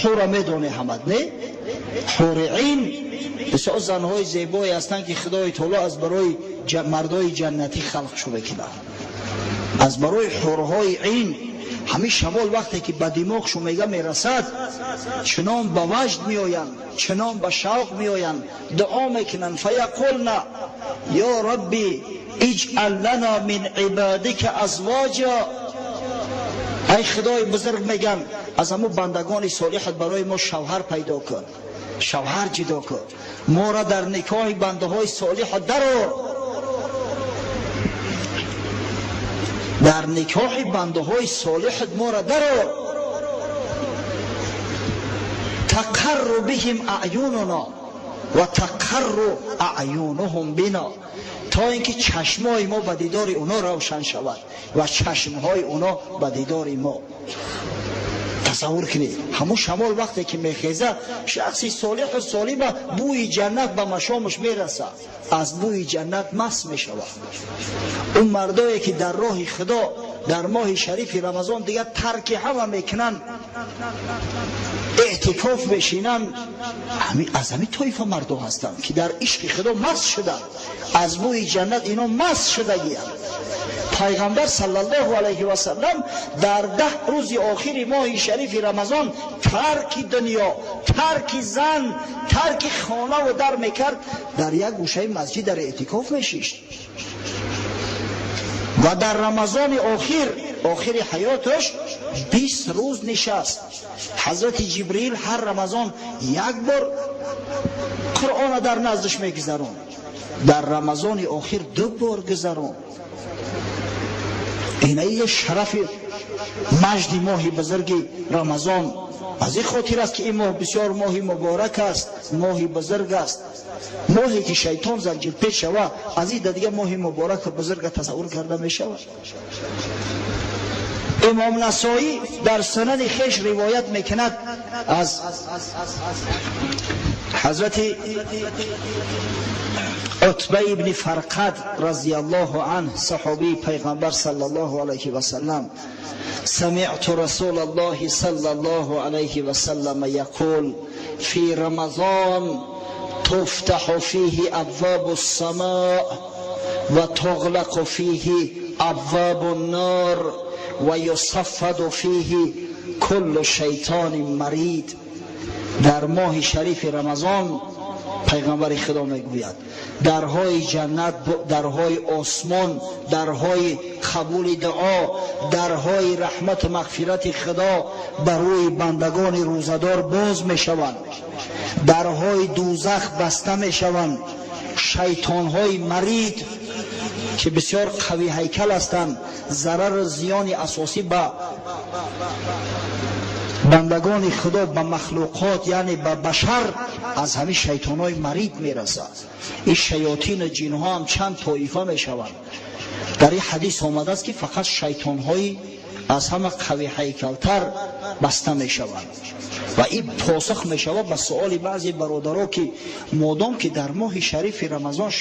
حورا میدونه همت، نه؟ حور عین بسیار زنهای زیبایی هستند که خدای تعالی از برای مردای جنتی خلق شده کردند، از برای حورهای عین. ҳамин шамол вақте ки ба димоғшу мега мерасад, чунон ба ваҷд меоянд, чунон ба шавқ меоянд, дуо мекунанд: фаяқулна ё рабби иҷъал лана мин ибадика азвоҷа. Ай Худои бузург, меган, аз ҳамун бандагони солиҳат барои мо шавҳар пайдо кун, шавҳар ҷидо кун, моро дар никоҳи бандаҳои солиҳат дарор, дар никоҳи бандаҳои солиҳат моро дарор. Тақарру биҳим аъюнуна ва тақарру аъюнуҳум бина, то ин ки чашмҳои мо ба дидори оно равшан шавад ва чашмҳои оно ба дидори мо. Тасаввур кунед, ҳамун шамол вақте ки мехеза, шахси солиҳу солима бӯи ҷаннат ба машомаш мерасад, аз бӯи ҷаннат маст мешавад. Он мардое ки дар роҳи Худо дар моҳи шарифи Рамазон дигар тарки ҳама мекунанд, эътикоф мешинанд, аз ҳамин тоифа мардо ҳастанд, ки дар ишқи Худо маст шуданд, аз бӯи ҷаннат ино маст шудагиянд. Пайғамбар саллаллоҳу алайҳи васаллам дар 10 рӯзи охири моҳи шарифи Рамазон тарки дунё, тарки зан, тарки хонаву дар мекард, дар як гӯшаи масҷид дар эътикоф мешишт ва дар Рамазони охир, охири ҳаёташ, 20 рӯз нишаст. Ҳазрати Ҷибриил ҳар Рамазон як бор Қуръона дар наздаш мегузаронд, дар Рамазони охир 2 бор гузаронд. Инаи шарафи маҷди моҳи бузурги Рамазон. Аз ин хотир аст, ки ин моҳ бисёр моҳи муборак аст, моҳи бузург аст, моҳе ки шайтон занҷирпеч шава, аз ин дигар моҳи мубораку бузурга тасаввур карда мешавад. Имом Насоӣ дар сунани хеш ривоят мекунад аз ҳазрати Утба ибни Фарқад разияллоҳу анҳ, саҳобии пайғамбар саллаллоҳу алайҳи васаллам: سمعت رسول الله صلى الله عليه وسلم يقول في رمضان تفتح فيه أبواب السماء وتغلق فيه أبواب النار ويصفد فيه كل شيطان مريد. در ماه شریف رمضان پیغمبر خدا میگوید درهای جنت، درهای آسمان، درهای قبول دعا، درهای رحمت و مغفرت خدا بر روی بندگان روزدار باز میشوند، درهای دوزخ بسته میشوند، شیطانهای مرید که بسیار قوی هیکل هستند، ضرر و زیان اساسی به Бандагони Худо ба махлуқот, яъне ба башар, аз ҳамин шайтонҳои марид мерасад. Ин шаётину ҷинҳо ҳам чанд тоифа мешаванд. Дар ин ҳадис омадааст, ки фақат шайтонҳои аз ҳама қави ҳайкалтар баста мешаванд. Ва ин посух мешавад ба суоли баъзе бародаро, ки модом ки дар моҳи шарифи Рамазон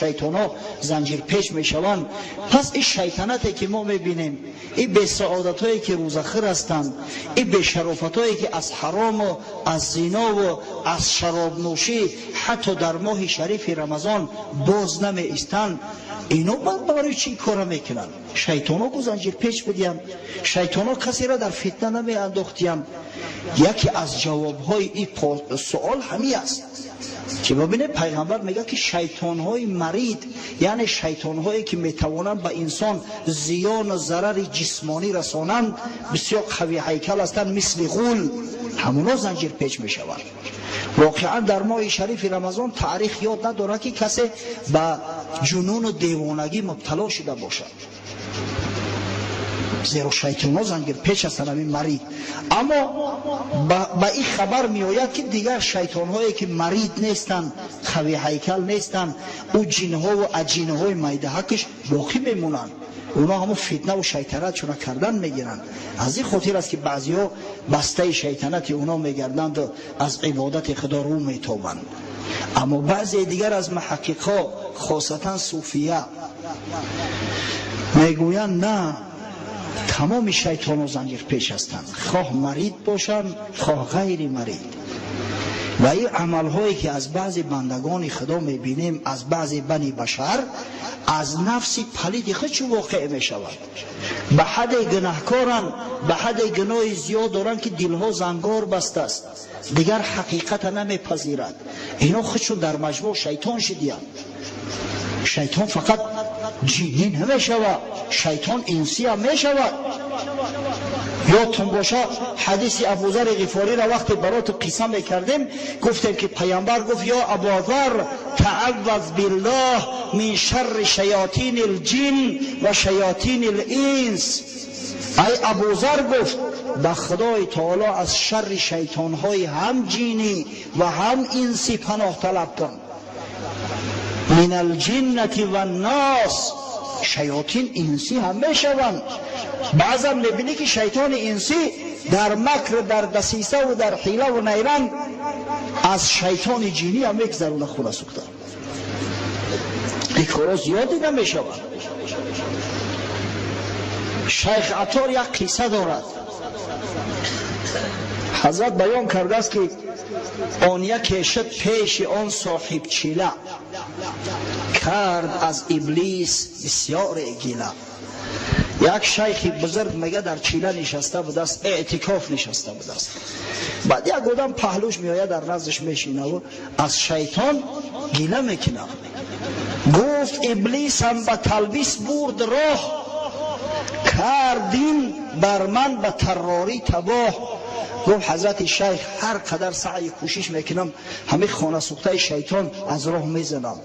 шайтонҳо занҷирпеч мешаванд, пас ин шайтанате ки мо мебинем, ин бесаодатҳое ки рӯзахир ҳастанд, ин бешарофатҳое ки аз ҳарому аз зинову аз шаробнӯшӣ ҳатто дар моҳи шарифи Рамазон боз намеистанд, ино барои чӣ кора мекунанд? Шайтонҳо ку занҷирпеч будиянд, шайтонҳо касеро дар фитна намеандохтиянд. Яке аз ҷавобҳои ин суол ҳамин аст, ки бибинед, пайғамбар мегӯяд, ки шайтонҳои марид, яъне шайтонҳое ки метавонанд ба инсон зиёну зарари ҷисмонӣ расонанд, бисёр қави ҳайкал ҳастанд, мисли ғул, ҳамуно занҷирпеч мешаванд. Воқеан дар моҳи шарифи Рамазон таърих ёд надорад, ки касе ба ҷунуну девонагӣ мубтало шуда бошад, зеро шайтонҳо занҷирпеч ҳастанд, ҳамин марид. Аммо ба ин хабар меояд, ки дигар шайтонҳое ки марид нестанд, қави ҳайкал нестанд, ӯ ҷинҳову аҷинҳои майдаҳакш боқӣ мемонанд. Онҳо ҳамон фитнаву шайтанатшона кардан мегиранд. Аз ин хотир аст, ки баъзеҳо бастаи шайтанати онҳо мегарданду аз ибодати Худо рӯ метобанд. Аммо баъзе дигар аз муҳаққиқҳо, хосатан суфия, мегӯянд: на, тамоми шайтонҳо занҷирпеч ҳастанд, хоҳ марид бошанд, хоҳ ғайри марид. Ва ин амалҳое ки аз баъзе бандагони Худо мебинем, аз баъзе бани башар, аз нафси палиди худ чӣ воқеъ мешавад. Ба ҳадде гунаҳкоранд, ба ҳадде гуноҳи зиёд доранд, ки дилҳо зангор бастааст, дигар ҳақиқата намепазирад. Ино худшон дар маҷмӯъ шайтон шидиянд. Шайтон фақат ҷинӣ намешавад, шайтон инсиам мешавад. Ёдтон боша, ҳадиси Абузари Ғифориро вақте бароту қисса мекардем, гуфтем, ки пайғамбар гуфт: «Ё Абузар, таавваз биллоҳ мин шарри шаётини лҷин ва шаётини линс». Ай Абузар, гуфт, ба Худои Таоло аз шарри шайтонҳои ҳам ҷинӣ ва ҳам инсӣ паноҳ талаб кун. Мин алҷиннати ваннос. Шаётин инсӣ ҳам мешаванд. Баъзан мебинӣ, ки шайтони инсӣ дар макр, дар дасисаву дар ҳилаву найранг аз шайтони ҷинӣ ҳам мегзаруна хуна сӯхта. Ин корҳо зиёд дида мешавад. Шайх Атор як қисса дорад. Ҳазрат баён кардааст, ки он яке шуд пеши он соҳибчила, кард аз Иблис бисёре гила. Як шайхи бузург, мега, дар чила нишаста будааст, эътикоф нишаста будааст. Баъд як одам паҳлӯш меояд, дар наздаш мешинаву аз шайтон гила мекунад. Гуфт: «Иблисам ба талбис бурд роҳ, кард дин бар ман ба таррорӣ табоҳ». Гуфт ҳазрати шайх: «Ҳар қадар саъю кӯшиш мекунам, ҳамин хонасӯхтаи шайтон аз роҳ мезанам.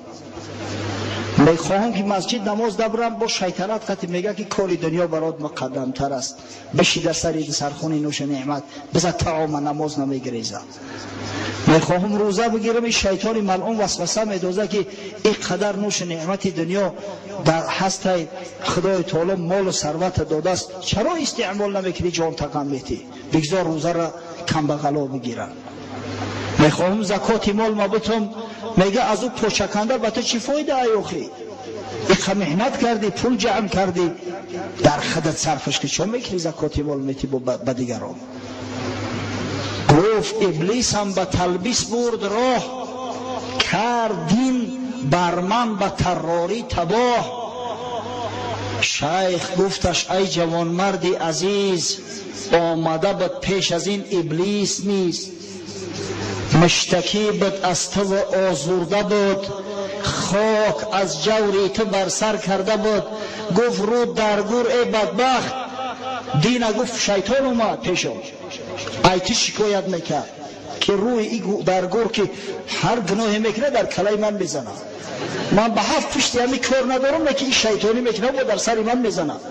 Мехоҳам, ки масҷид намоз дабурам, бо шайтанат қати мега, ки кори дунё барот муқаддамтар аст, биши дар сари сархони нӯши неъмат, биза таома, намоз намегиреза. Мехоҳам рӯза бигирам, ин шайтони малъун васваса медоза, ки ин қадар нӯши неъмати дунё дар ҳастай, Худои Таоло молу сарвата додааст, чаро истеъмол намекунӣ, ҷон тақам метӣ? Бигзор рӯзара камбағало бигиранд. Мехоҳам закоти мол ма бутум, мега, аз ӯ почаканда ба ту чӣ фоида? Ай охи иқа меҳнат кардӣ, пул ҷамъ кардӣ, дар худат сарфаш ки чо мекунӣ, закоти мол метӣ ба дигарон». Гуфт: «Иблисам ба талбис бурд роҳ, кард дин бар ман ба таррорӣ табоҳ». Шайх гуфташ: «Ай ҷавонмарди азиз, омада буд пеш аз ин Иблис низ, муштакӣ буд аз туву озурда буд, хок аз ҷаври ту бар сар карда буд. Гуфт: рӯ дар гур, э бадбахт, дина, гуфт, шайтон омад пешо, ай ту шикоят мекард, ки рӯи и дар гур, ки ҳар гуноҳе мекунад, дар калаи ман мезанад. Ман ба ҳафт пушти ҳами кор надорам, ки ин шайтонӣ мекунад, бо дар сари ман мезанад».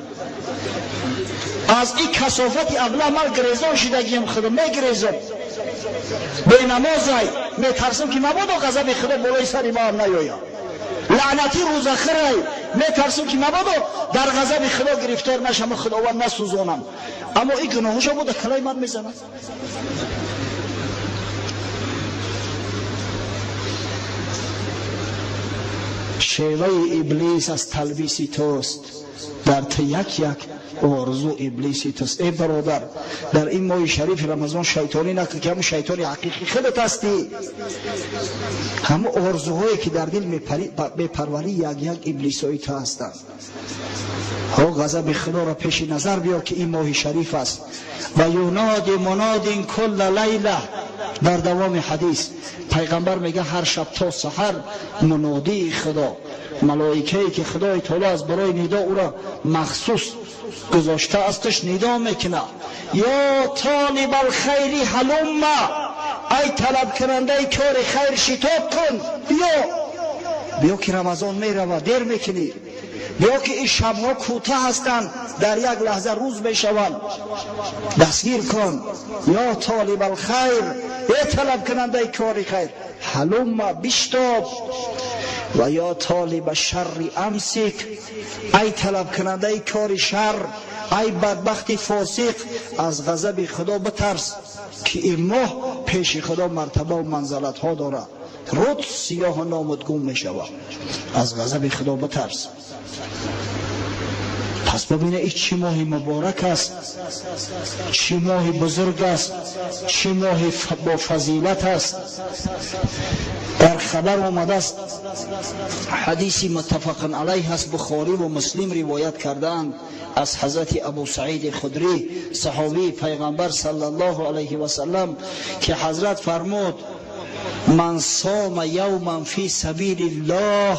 Аз ин касофати абла ман грезон шидагиям, худо мегрезам. Бенамозай метарсам ки мабодо ғазаби худо болои сари маам наёяд. Лаънати рӯзахирай метарсам ки мабодо дар ғазаби худо гирифтор нашам ва худованд насӯзонам. Аммо ин гуноҳоша буда калаи ман мезанад. Шеваи иблис аз талбиси туст, дар ту як як орзу иблиси туст. Эй бародар, дар ин моҳи шарифи Рамазон шайтонӣ накун, ки ҳамун шайтони ҳақиқӣ худат ҳастӣ. Ҳамун орзуҳое ки дар дил мепарварӣ, як як иблисҳои ту ҳастанд. Ҳо, ғазаби худоро пеши назар биёр, ки ин моҳи шариф аст. Ва юноди мунодин кулла лайла. Дар давоми ҳадис пайғамбар мега, ҳар шаб то саҳар мунодии худо, малоикае ки худои таоло аз барои нидо ӯро махсус гузоштаасташ, нидо мекунад: ё толиба алхайри ҳалумма, ай талабкунандаи кори хайр, шитоб кун, биё, биё ки Рамазон меравад, дер мекунӣ, биё ки ин шабҳо кӯтаҳ ҳастанд, дар як лаҳза рӯз мешаванд, дастгир кун. Ё толиба алхайр, эй талабкунандаи кори хайр, ҳалумма, биштоб. Ва ё толиба шарри амсик, ай талабкунандаи кори шар, ай бадбахти фосиқ, аз ғазаби худо битарс, ки ин моҳ пеши худо мартабаву манзалатҳо дорад, руд сиёҳу номут гум мешавад, аз ғазаби худо битарс. Пас бибине, ин чӣ моҳи муборак аст, чӣ моҳи бузург аст, чӣ моҳи бофазилат аст. Дар хабар омадааст, ҳадиси муттафақун алайҳ аст, Бухорӣ ва Муслим ривоят кардаанд аз ҳазрати Абу Саиди Худрӣ, саҳобии пайғамбар саллаллоҳу алайҳи васаллам, ки ҳазрат фармуд: ман сома явман фи сабили ллоҳ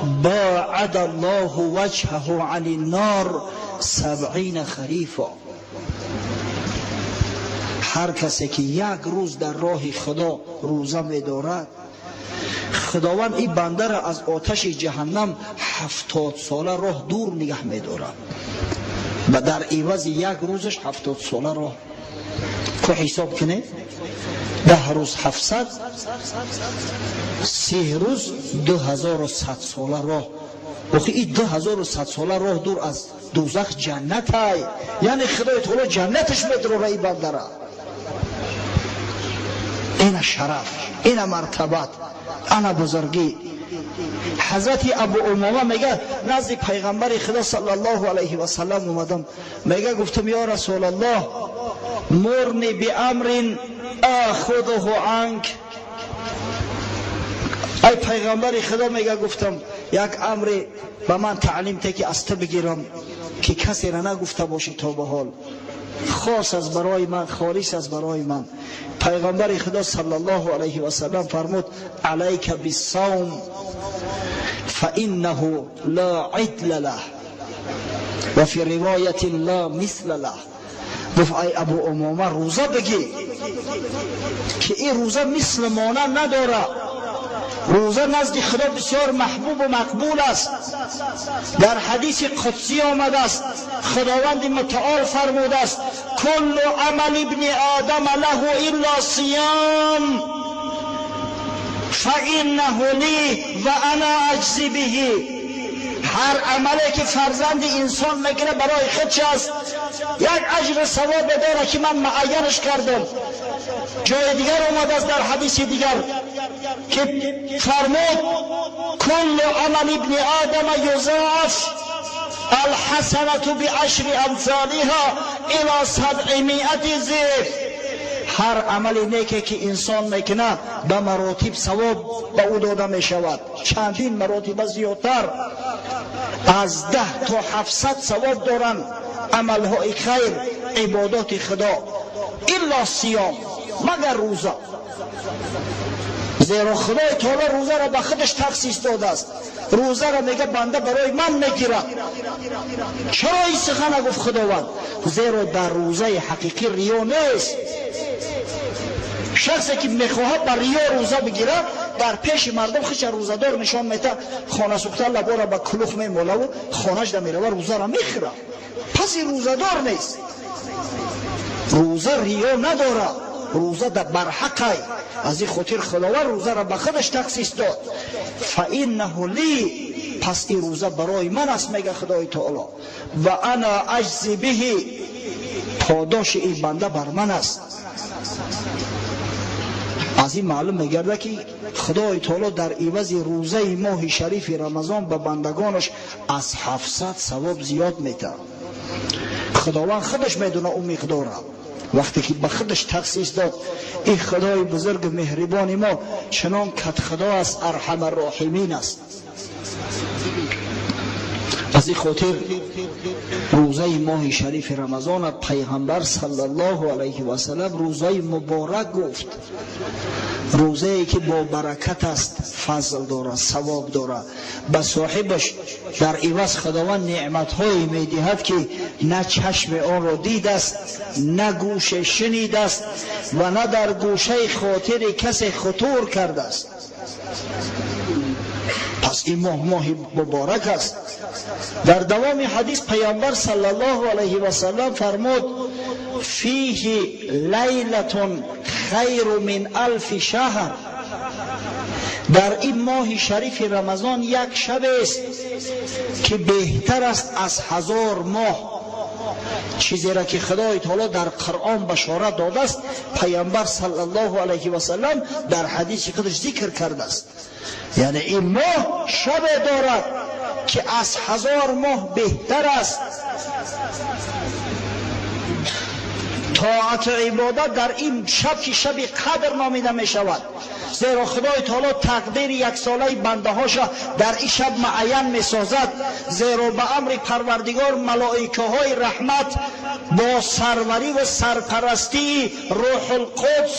باعد الله وجهه عن النار 70 خریفا. هر کسی که یک روز در راه خدا روزه می‌دارد، خداوند این بنده را از آتش جهنم 70 ساله راه دور نگه می‌دارد و در عوض یک روزش 70 ساله راه. که حساب کنید، 10 روز 700، 30 روز 2100 ساله راه. охи ин 2100 сола роҳ дур аз дӯзах ҷаннатай, яъне худои таоло ҷаннаташ медрора ин бандара. Ина шараф, ина мартабат, ана бузургӣ. Ҳазрати Абу Умома мега, назди пайғамбари худо саллаллоҳу алайҳи васаллам омадам, мега, гуфтам: ё расулаллоҳ, мурни биамрин ахудуҳу анк. Ай пайғамбари худо, мега, гуфтам, як амре ба ман таълим те, ки аз ту бигирам, ки касеро нагуфта бошӣ то ба ҳол, хос аз барои ман, холис аз барои ман. Пайғамбари худо саллаллоҳу алайҳи васаллам фармуд: алайка биссавм фаиннаҳу ла идла лах ва фи ривоятин ла мисла лах. Гуфт: ай Абу Умома, рӯза бигир, ки ин рӯза мисли монанд надорад, рӯза назди худо бисёр маҳбубу мақбул аст. Дар ҳадиси қудсӣ омадааст, худованди мутаол фармудааст: куллу амали ибни одама лаҳу илла сиям фаиннаҳу ли ва ана аҷзи биҳи. Ҳар амале ки фарзанди инсон мекунад, барои худш аст, як аҷру савобе дорад, ки ман муайянаш кардам. Ҷои дигар омадааст, дар ҳадиси дигар, ки фармуд: куллу амали ибни одама юзоаф, алҳасанату биашри амсолиҳа ила 700 зиф. Ҳар амали неке ки инсон мекунад, ба маротиб савоб ба ӯ дода мешавад, чандин маротиба зиёдтар, аз 10 то 700 савоб доранд амалҳои хайр, ибодоти худо, илло сиём, магар рӯза, зеро худои таоло рӯзаро ба худаш тахсис додааст. Рӯзаро, мега, банда барои ман мегирад. Чаро ин сухана гуфт худованд? Зеро дар рӯзаи ҳақиқӣ риё нест. Шахсе ки мехоҳад ба риё рӯза бигирад, Дар пеши мардум худша рӯзадор нишон мета, хона сӯхта лабора ба кулух мемолаву хонаш да мерава, рӯзара мехӯра. Пас ин рӯзадор нест. Рӯза риё надорад, рӯза да барҳақай. Аз ин хотир Худованд рӯзаро ба худаш тахсис дод. Фаиннаҳу ли, пас ин рӯза барои ман аст, мега Худои Таоло. Ва ана аҷзи биҳи, подоши ин банда бар ман аст. Аз ин маълум мегардад, ки Худои Таоло дар ивази рӯзаи моҳи шарифи Рамазон ба бандагонаш аз 700 савоб зиёд метаҳад. Худованд худаш медона ӯ миқдора. Вақте ки ба худаш тахсис дод, ин Худои бузургу меҳрибони мо чунон катхудо аст, арҳамарроҳимин аст. Аз ин хотир рӯзаи моҳи шарифи Рамазона Пайғамбар саллаллоҳу алайҳи васалам рӯзаи муборак гуфт, рӯзае ки бо баракат аст, фазл дорад, савоб дорад. Ба соҳибаш дар иваз Худованд неъматҳое медиҳад, ки на чашми онро дидааст, на гӯше шунидааст ва на дар гӯшаи хотири касе хутур кардааст. Пас ин моҳ моҳи муборак аст. Дар давоми ҳадис Пайғамбар саллаллоҳу алайҳи васаллам фармуд: фиҳи лайлатун хайру мин алфи шаҳр. Дар ин моҳи шарифи Рамазон як шабест, ки беҳтар аст аз 1000 моҳ. Чизеро ки Худои Таоло дар Қуръон башорат додааст, Пайғамбар саллаллоҳу алайҳи васаллам дар ҳадиси худаш зикр кардааст. Яъне ин моҳ шабе дорад, ки аз 1000 моҳ беҳтар аст. Тоату ибодат дар ин шаб, ки шаби қадр номида мешавад, зеро Худои Таоло тақдири яксолаи бандаҳоша дар ин шаб муайян месозад. Зеро ба амри Парвардигор малоикаҳои раҳмат бо сарварӣ ва сарпарастии Рӯҳулқудс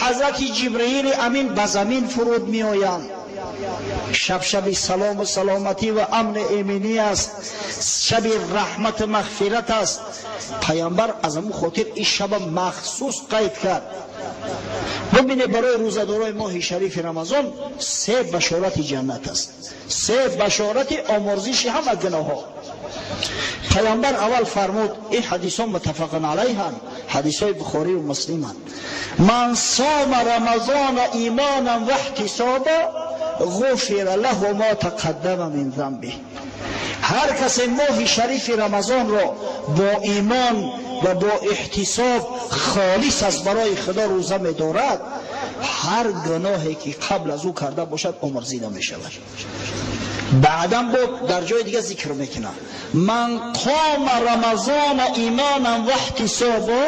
Ҳазрати Ҷибраили Амин ба замин фуруд меоянд. Шаб шаби салому саломатӣ ва амну эминӣ аст, шаби раҳмату мағфират аст. Пайғамбар аз ҳамун хотир ин шаба махсус қайд кард. Бибинед, барои рӯзадорои моҳи шарифи Рамазон се башорати ҷаннат аст, се башорати омурзиши ҳама гуноҳҳо. Пайғамбар аввал фармуд, ин ҳадисҳо муттафақун алайҳанд, ҳадисҳои Бухорию Муслиманд: ман сома рамазона имонан ва иҳтисоба ғуфира лаҳу мо тақаддама мин занбиҳ. Ҳар касе моҳи шарифи Рамазонро бо имон ва бо иҳтисоб холис аз барои Худо рӯза медорад, ҳар гуноҳе ки қабл аз ӯ карда бошад, омурзида мешавад. Баъдан бо дар ҷои дига зикр мекунад: ман қома рамазона имонан ва иҳтисобо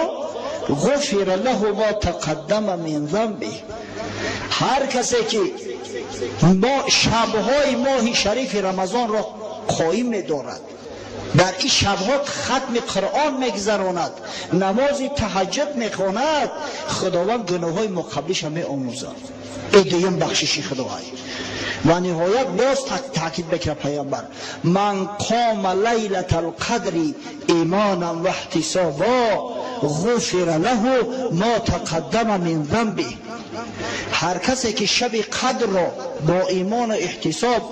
ғуфира лаҳу мо тақаддама мин занбиҳ. Ҳар касе ки шабҳои моҳи шарифи Рамазонро қоим медорад, дар ин шабҳо хатми Қуръон мегузаронад, намози таҳаҷҷуд мехонад, Худованд гуноҳҳои моқаблиша меомӯзад. Ин дуюм бахшиши Худоай. Ва ниҳоят боз таъкид мекунад Пайғамбар: ман қома лайлата алқадри имонан ва иҳтисобо ғуфира лаҳу мо тақаддама мин занбиҳ. Ҳар касе ки шаби қадрро бо имону иҳтисоб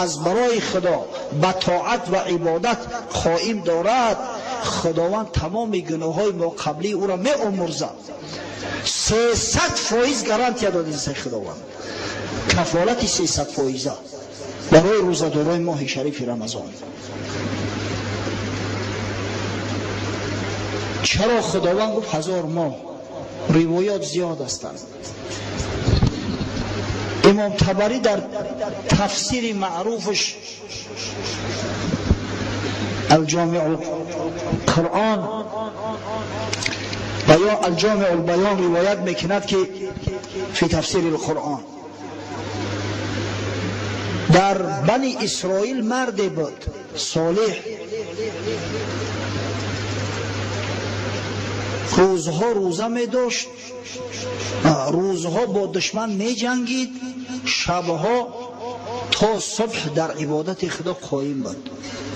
аз барои Худо ба тоат ва ибодат қоим дорад, Худованд тамоми гуноҳҳои моқаблии ӯро меомӯрзад. 300% гарантия додиса Худованд, кафолати 300% барои рӯзадорои моҳи шарифи Рамазон. Чаро Худованд гуфт 1000 моҳ? Ривоят зиёд ҳастанд. Имом Табарӣ дар тафсири маъруфаш Алҷомиъ Қуръон ва ё Алҷомиъ Албаён ривоят мекунад, ки фи тафсири Қуръон дар Бани Исроил марде буд солеҳ, рӯзҳо рӯза медошт, рӯзҳо бо душман меҷангид, шабҳо то субҳ дар ибодати Худо қоим буд.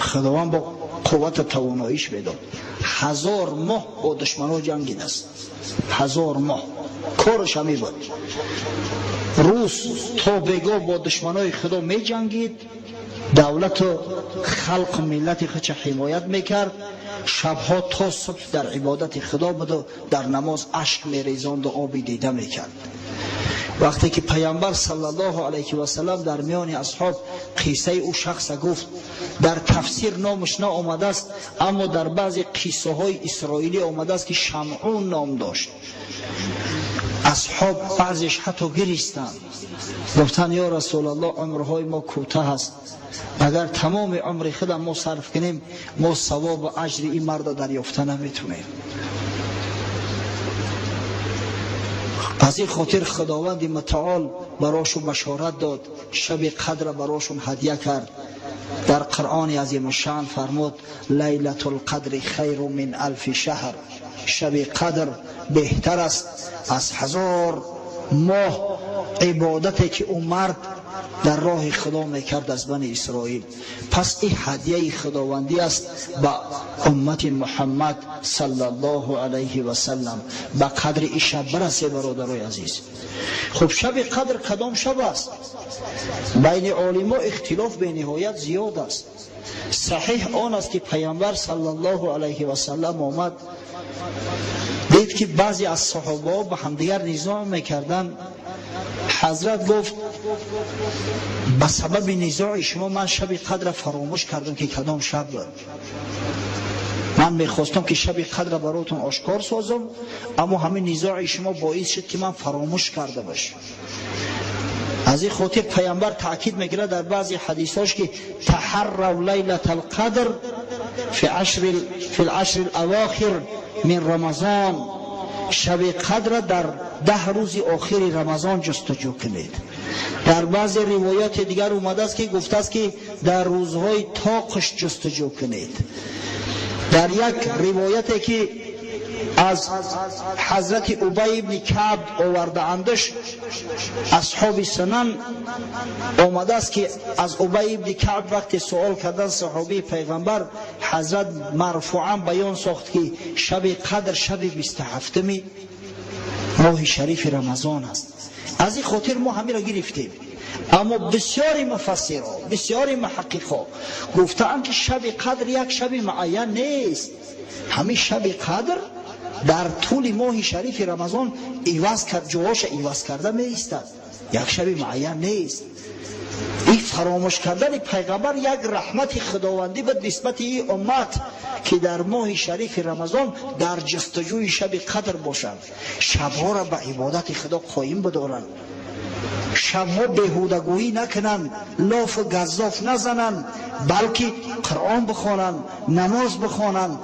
Худованд бо қуввату тавоноиш медод. 1000 моҳ бо душманҳо ҷангидааст, 1000 моҳ. Кораш ҳамин буд. Рӯз то бегоҳ бо душманои Худо меҷангид, давлату халқу миллати худша ҳимоят мекард. Шабҳо то субҳ дар ибодати Худо буду дар намоз ашк мерезонду оби дида мекард. Вақте ки Паямбар саллаллоҳу алайҳи васаллам дар миёни асҳоб қиссаи ӯ шахса гуфт, дар тафсир номаш наомадааст, аммо дар баъзе қиссаҳои исроилӣ омадааст, ки Шамъун ном дошт. Асҳоб баъзеш ҳатто гиристанд, гуфтанд: «Ё Расулаллоҳ, умрҳои мо кӯтаҳ аст, агар тамоми умри худам мо сарф кунем, мо савобу аҷри ин марда дарёфта наметунем». Аз ин хотир Худованди Мутаол барошон башорат дод, шаби қадра барошон ҳадя кард. Дар Қуръони азимушшаън фармуд: «Лайлатул қадри хайру мин алфи шаҳр». Шаби қадр беҳтар аст аз 1000 моҳ ибодате, ки ӯ мард дар роҳи Худо мекард аз бани Исроил. Пас ин ҳадияи худовандӣ аст ба уммати Муҳаммад саллаллоҳу алайҳи васаллам. Ба қадри ин шаб бирасе, бародарои азиз. Хуб, шаби қадр кадом шаб аст? Байни олимо ихтилоф бениҳоят зиёд аст. Саҳиҳ он аст, ки Паямбар саллаллоҳу алайҳи васаллам омад, дид, ки баъзе аз саҳобаҳо ба ҳамдигар низоъ мекарданд. Ҳазрат гуфт: «Ба сабаби низои шумо ман шаби қадра фаромӯш кардам, ки кадом шаб буд. Ман мехостам, ки шаби қадра баротон ошкор созам, аммо ҳамин низои шумо боис шуд, ки ман фаромӯш карда бошам». Аз ин хотир Паямбар таъкид мекунад дар баъзе ҳадисҳош, ки таҳаррав лайлата алқадр фи лашри алавохир мин Рамазон, шаби қадра дар 10 рӯзи охири Рамазон ҷустуҷӯ кунед. Дар баъзе ривояти дигар омадааст, ки гуфтааст, ки дар рӯзҳои тоқш ҷустуҷӯ кунед. Дар як ривояте, ки аз ҳазрати Убай ибни Каъб овардаандаш асҳоби сунан, омадааст, ки аз Убай ибни Каъб вақте суол кардан саҳобии Пайғамбар, ҳазрат марфуан баён сохт, ки шаби қадр шаби 27-уми моҳи шарифи Рамазон аст. Аз ин хотир мо ҳаминро гирифтем. Аммо бисёри муфассирҳо, бисёри муҳаққиқҳо гуфтаанд, ки шаби қадр як шаби муайян нест. Ҳамин шаби қадр дар тӯли моҳи шарифи Рамазон иваз кард, ҷоҳоша иваз карда меистад, як шаби муайян нест. Ин фаромӯш кардани Пайғамбар як раҳмати худовандӣ буд нисбати ин уммат, ки дар моҳи шарифи Рамазон дар ҷустуҷӯи шаби қадр бошанд, шабҳоро ба ибодати Худо қоим бидоранд, шабҳо беҳудагӯӣ накунанд, лофу газзоф назананд, балки Қуръон бихонанд, намоз бихонанд,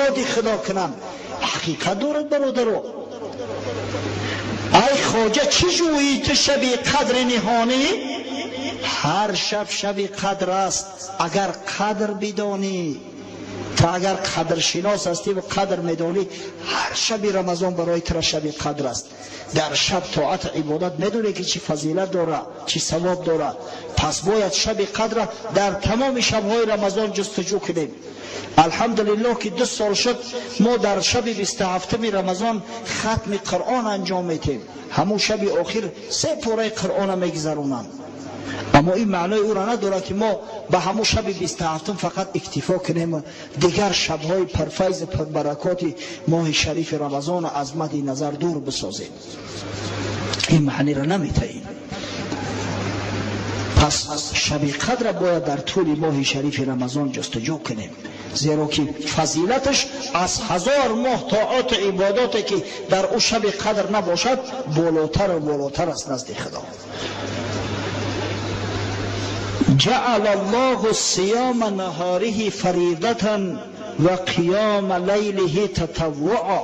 ёди Худо кунанд. Ҳақиқат дорад, бародаро. Ай хоҷа, чӣ ҷӯӣ ту шаби қадри ниҳонӣ? Ҳар шаб шаби қадр аст, агар қадр бидонӣ. Ту агар қадршинос ҳастӣ ва қадр медонӣ, ҳар шаби Рамазон барои тура шаби қадр аст. Дар шаб тоату ибодат медонӣ, ки чӣ фазилат дора, чӣ савоб дора. Пас бояд шаби қадра дар тамоми шабҳои Рамазон ҷустуҷӯ кунем. Алҳамдулиллоҳ, ки 2 сол шуд, мо дар шаби 27-уми Рамазон хатми Қуръон анҷом метем. Ҳамун шаби охир се пораи Қуръона мегузаронанд. Аммо ин маънои ӯро надорад, ки мо ба ҳамун шаби 27-ум фақат иктифо кунем, дигар шабҳои пурфайзу пурбаракоти моҳи шарифи Рамазонро аз мадди назар дур бисозем. Ин маъниро наметаем. Пас шаби қадра бояд дар тӯли моҳи шарифи Рамазон ҷустуҷӯ кунем, зеро ки фазилаташ аз 1000 моҳ тоату ибодоте, ки дар ӯ шаби қадр набошад, болотару болотар аст назди Худо. جعل الله صيام نهاره فريضة وقيام ليله تطوعا.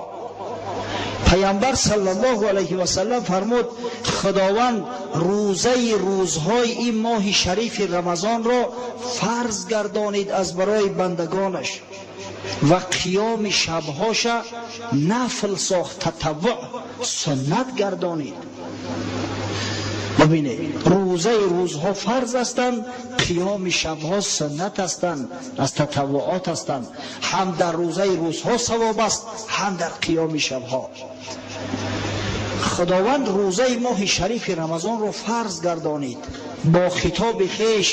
پیامبر صلی الله علیه و سلم فرمود: خداوند روزه روزهای این ماه شریف رمضان را فرض گردانید از برای بندگانش و قیام شبهاش نفل ساخت، تطوع، سنت گردانید. ببینید، روزه روزها فرض هستند، قیام شبها سنت هستند، از تطوعات هستند. هم در روزه روزها ثواب است، هم در قیام شبها. Худованд рӯзаи моҳи шарифи Рамазонро фарз гардонид бо хитоби хеш: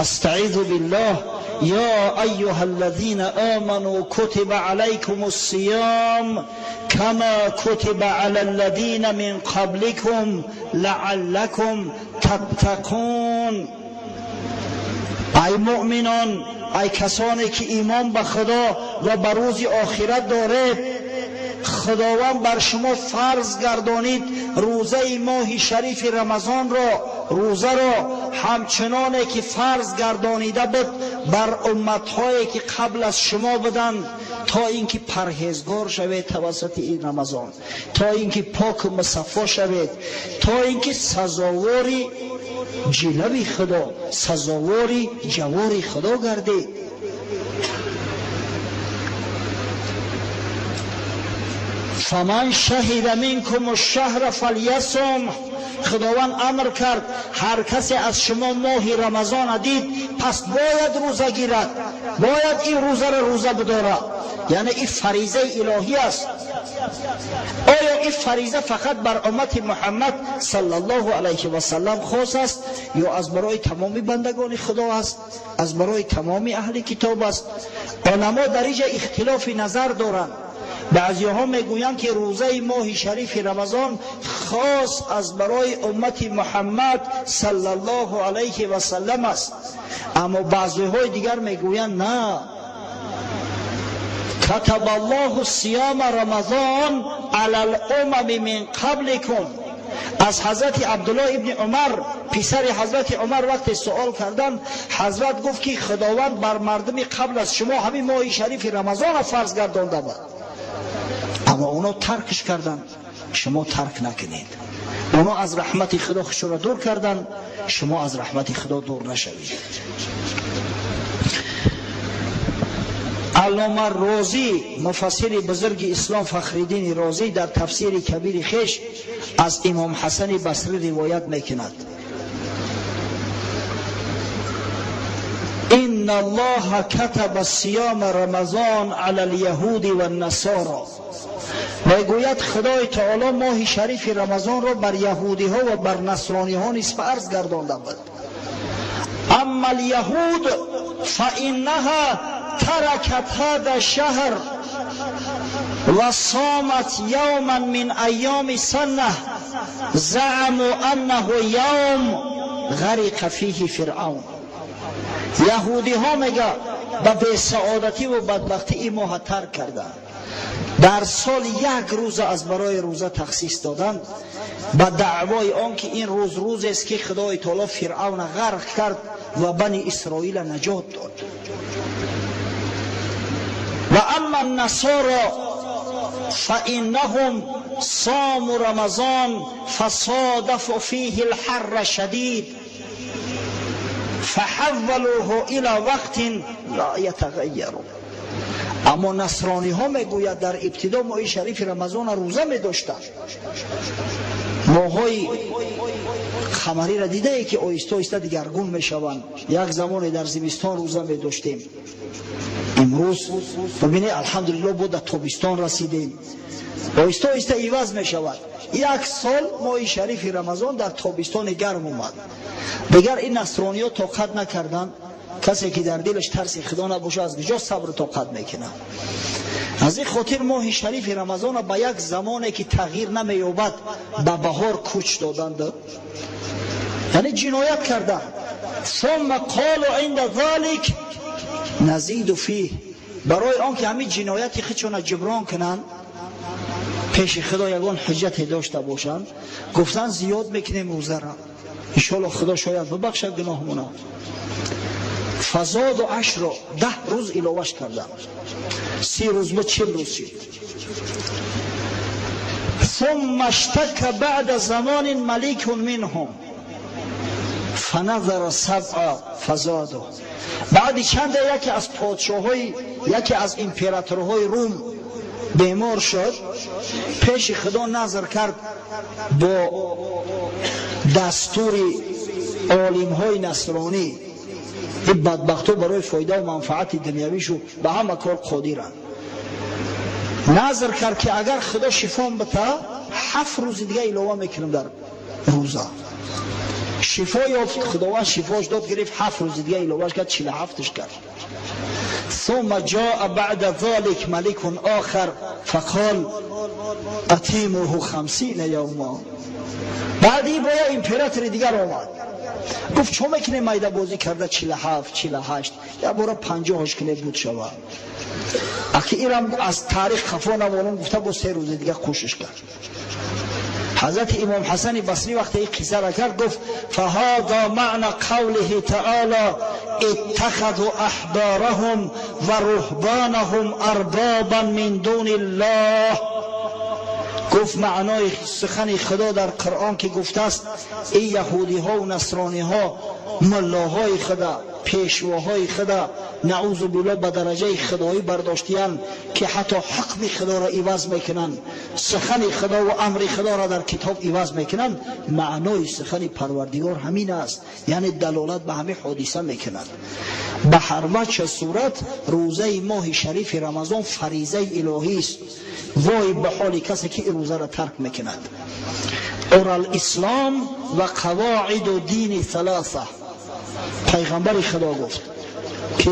استعیذ بالله یا ایها الذین آمنوا کتب علیکم الصیام کما کتب علی الذین من قبلکم لعلکم تتقون. ای مؤمنان، ای کسانی که ایمان به خدا و به روز آخرت دارید، خداوند بر شما فرض گردانید روزه ماه شریف رمضان را، روزه را همچنانه که فرض گردانیده بود بر امتهایی که قبل از شما بودند، تا اینکه پرهیزگار شوید توسط این رمضان، تا اینکه پاک و مصفا شوید، تا اینکه سزاواری جلوی خدا، سزاواری جوار خدا گردید. فمن شهد منکم الشهر فلیصم. خداوند امر کرد هر کسی از شما ماه رمضان دید پس باید روزه گیرد، باید این روزه را روزه بدارد. یعنی این فریضه الهی است. آیا این فریضه فقط بر امت محمد صلی الله علیه و سلم خاص است یا از برای تمام بندگان خدا است، از برای تمام اهل کتاب است؟ علما در اینجا اختلاف نظر دارند. بعضی ها میگویند که روزه ماه شریف رمضان خاص از برای امت محمد صلی الله علیه و سلم است، اما بعضی های دیگر میگویند نه، کتب الله صیام رمضان علی الامم من قبلکم. از حضرت عبدالله ابن عمر، پسر حضرت عمر، وقتی سوال کردن حضرت گفت که خداوند بر مردم قبل از شما همین ماه شریف رمضان فرض گردانده بود، اما اونا ترکش کردن، شما ترک نکنید. اونا از رحمت خدا خودشون را دور کردن، شما از رحمت خدا دور نشوید. علامه رازی، مفسر بزرگ اسلام فخرالدین رازی، در تفسیر کبیر خیش از امام حسن بصری روایت میکند: ان الله كتب صيام رمضان على اليهود والنصارى. میگوید خدای تعالی ماه شریف رمضان را بر یهودی ها و بر نصرانی ها نیز فرض گردانده بود. اما اليهود فانها تركت هذا الشهر وصامت يوما من ايام سنه زعموا انه يوم غرق فيه فرعون. یهودی ها میگه به بی‌سعادتی و بدبختی این ماه ترک کردند، در سال یک روز از برای روزه تخصیص دادند، به دعوای آن که این روز روز است که خدای تعالی فرعون غرق کرد و بنی اسرائیل نجات داد. و اما النصارى فانهم صاموا رمضان فصادفوا فيه الحر الشديد فحولوه الى وقت لا يتغير. اما نصرانی ها میگوید در ابتدا ماه شریف رمضان روزه می داشتند. ماهای قمری را دیده ای که آهسته آهسته دیگرگون میشوند. یک زمانی در زمستان روزه می داشتیم، امروز ببینید الحمدلله بود در تابستان رسیدیم، آهسته آهسته عوض می شود. یک سال ماه شریف رمضان در تابستان گرم اومد، دیگر این نصرانی ها طاقت نکردند. کسی که در دلش ترس خدا نباشه از کجا صبر و طاقت میکنه؟ از این خاطر ماه شریف رمضان به یک زمانی که تغییر نمییابد به بهار کوچ دادند، یعنی جنایت کرده. ثم قالوا عند ذلك نزيد فيه، برای آنکه همین جنایت خودشون جبران کنند، پیش خدا یگان حجت داشته باشند، گفتن زیاد میکنیم روزه را، انشالله خدا شاید ببخشد گناهمون. فزاد و عشر، 10 روز علاوهش کردن، 30 روز به 40 روز شد. ثم اشتک بعد زمان ملک منهم فنظر سبع فزادو. بعد چند یکی از پادشاه‌های، یکی از امپراتورهای روم بیمار شد، پیش خدا نظر کرد با دستور عالم‌های نصرانی. این بدبخت‌ها برای فایده و منفعت دنیویشو به همه کار قادرند. نظر کرد که اگر خدا شفام بده 7 рӯзи дига илова мекунам дар рӯза. Шифо ёфт, Худованд шифош дод, гирифт 7 рӯзи дига иловаш кард, 47-ш кард. ثم جاء بعد ذلك ملك آخر فقال اتموه 50 یوما. بعد این بایا императори дигар омад, гуфт: чо мекунем майда бозӣ карда 47, 48, як бора 50-аш кунед, буд шава. Ахи ирам аз таърих хафо намонам гуфта, бо 3 рӯзи дига кӯшиш кард. Ҳазрати Имом Ҳасани Басрӣ вақте ин қиссара кард, гуфт: فهذا معنى قوله تعالى اتخذوا احبارهم ورهبانهم اربابا من دون الله. گفت معنای سخن خدا در قرآن که گفته است ای یهودی ها و نصرانی ها ملاهای خدا، پیشواهای خدا، نعوذ بالله، به درجه خدایی برداشتیان که حتی حکم خدا را عوض میکنند، سخن خدا و امر خدا را در کتاب عوض میکنند. معنای سخن پروردگار همین است، یعنی دلالت به همه حادثه میکند. به هر وجه صورت روزه ماه شریف رمضان فریضه الهی است. وای به حال کسی که این روزه را ترک میکند. عری الاسلام و قواعد دین ثلاثه. پیغمبر خدا گفت که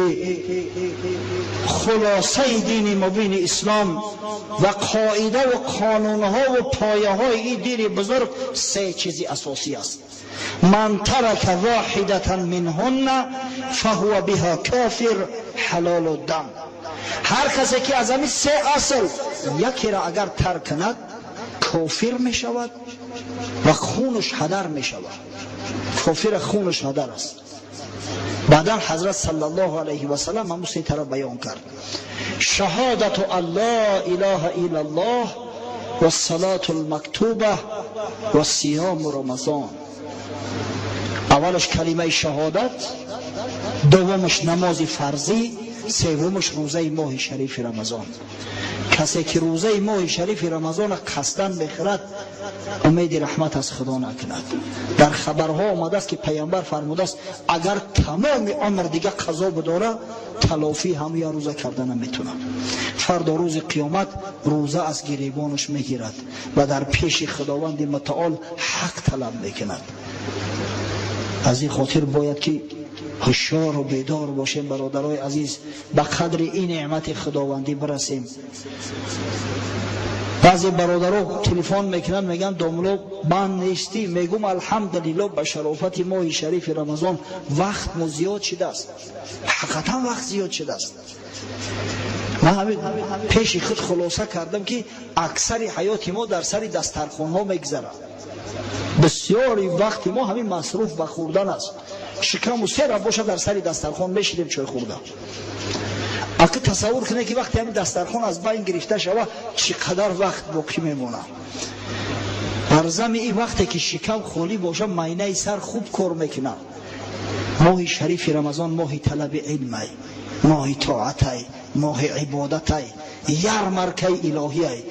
خلاصه دین مبین اسلام و قاعده و قانونها و پایه های این دین بزرگ 3 چیزی اساسی است. من ترک واحدة منهن فهو بها کافر حلال الدم. هر کسی که از همین 3 اصل یکی را اگر ترک کند کافر می شود و خونش هدر می شود. کافر خونش هدر است. بعدا حضرت صلی الله علیه و سلم همون 3 طرف بیان کرد: شهادت ان لا اله الا الله و الصلاة المکتوبه و صیام رمضان. اولش کلمه شهادت، دومش نماز فرضی، سومش روزه ماه شریف رمضان. کسی که روزه ماه شریف رمضان قصداً بخرد امید رحمت از خدا نکند. در خبرها آمده است که پیامبر فرموده است اگر تمام عمر دیگه قضا بداره تلافی هم یا روزه کردن نمیتونه. فردا روز قیامت روزه از گریبانش میگیرد و در پیش خداوند متعال حق طلب میکند. از این خاطر باید که هوشیار و بیدار باشیم برادرای عزیز، به قدر این نعمت خداوندی برسیم. بعضی برادرها تلفن میکنن میگن داملا بند نیستی؟ میگم الحمدلله به شرافت ماه شریف رمضان وقت مو زیاد شده است. حقیقتا وقت زیاد شده است. من همین پیش خود خلاصه کردم که اکثر حیات ما در سر دسترخوان ها میگذرد. بسیاری وقت ما همین مصروف به خوردن است. شکم و سیر باشه در سر دسترخوان میشیدیم چای خورده. اگه تصور کنه که وقتی همین دسترخوان از بین گرفته شوه چقدر وقت باقی میمونه. بر زمین این وقتی که شکم خالی باشه ماینه سر خوب کار میکنه. ماه شریف رمضان ماه طلب علمه، ماه طاعته، ماه عبادته، یارمرکه الهیه.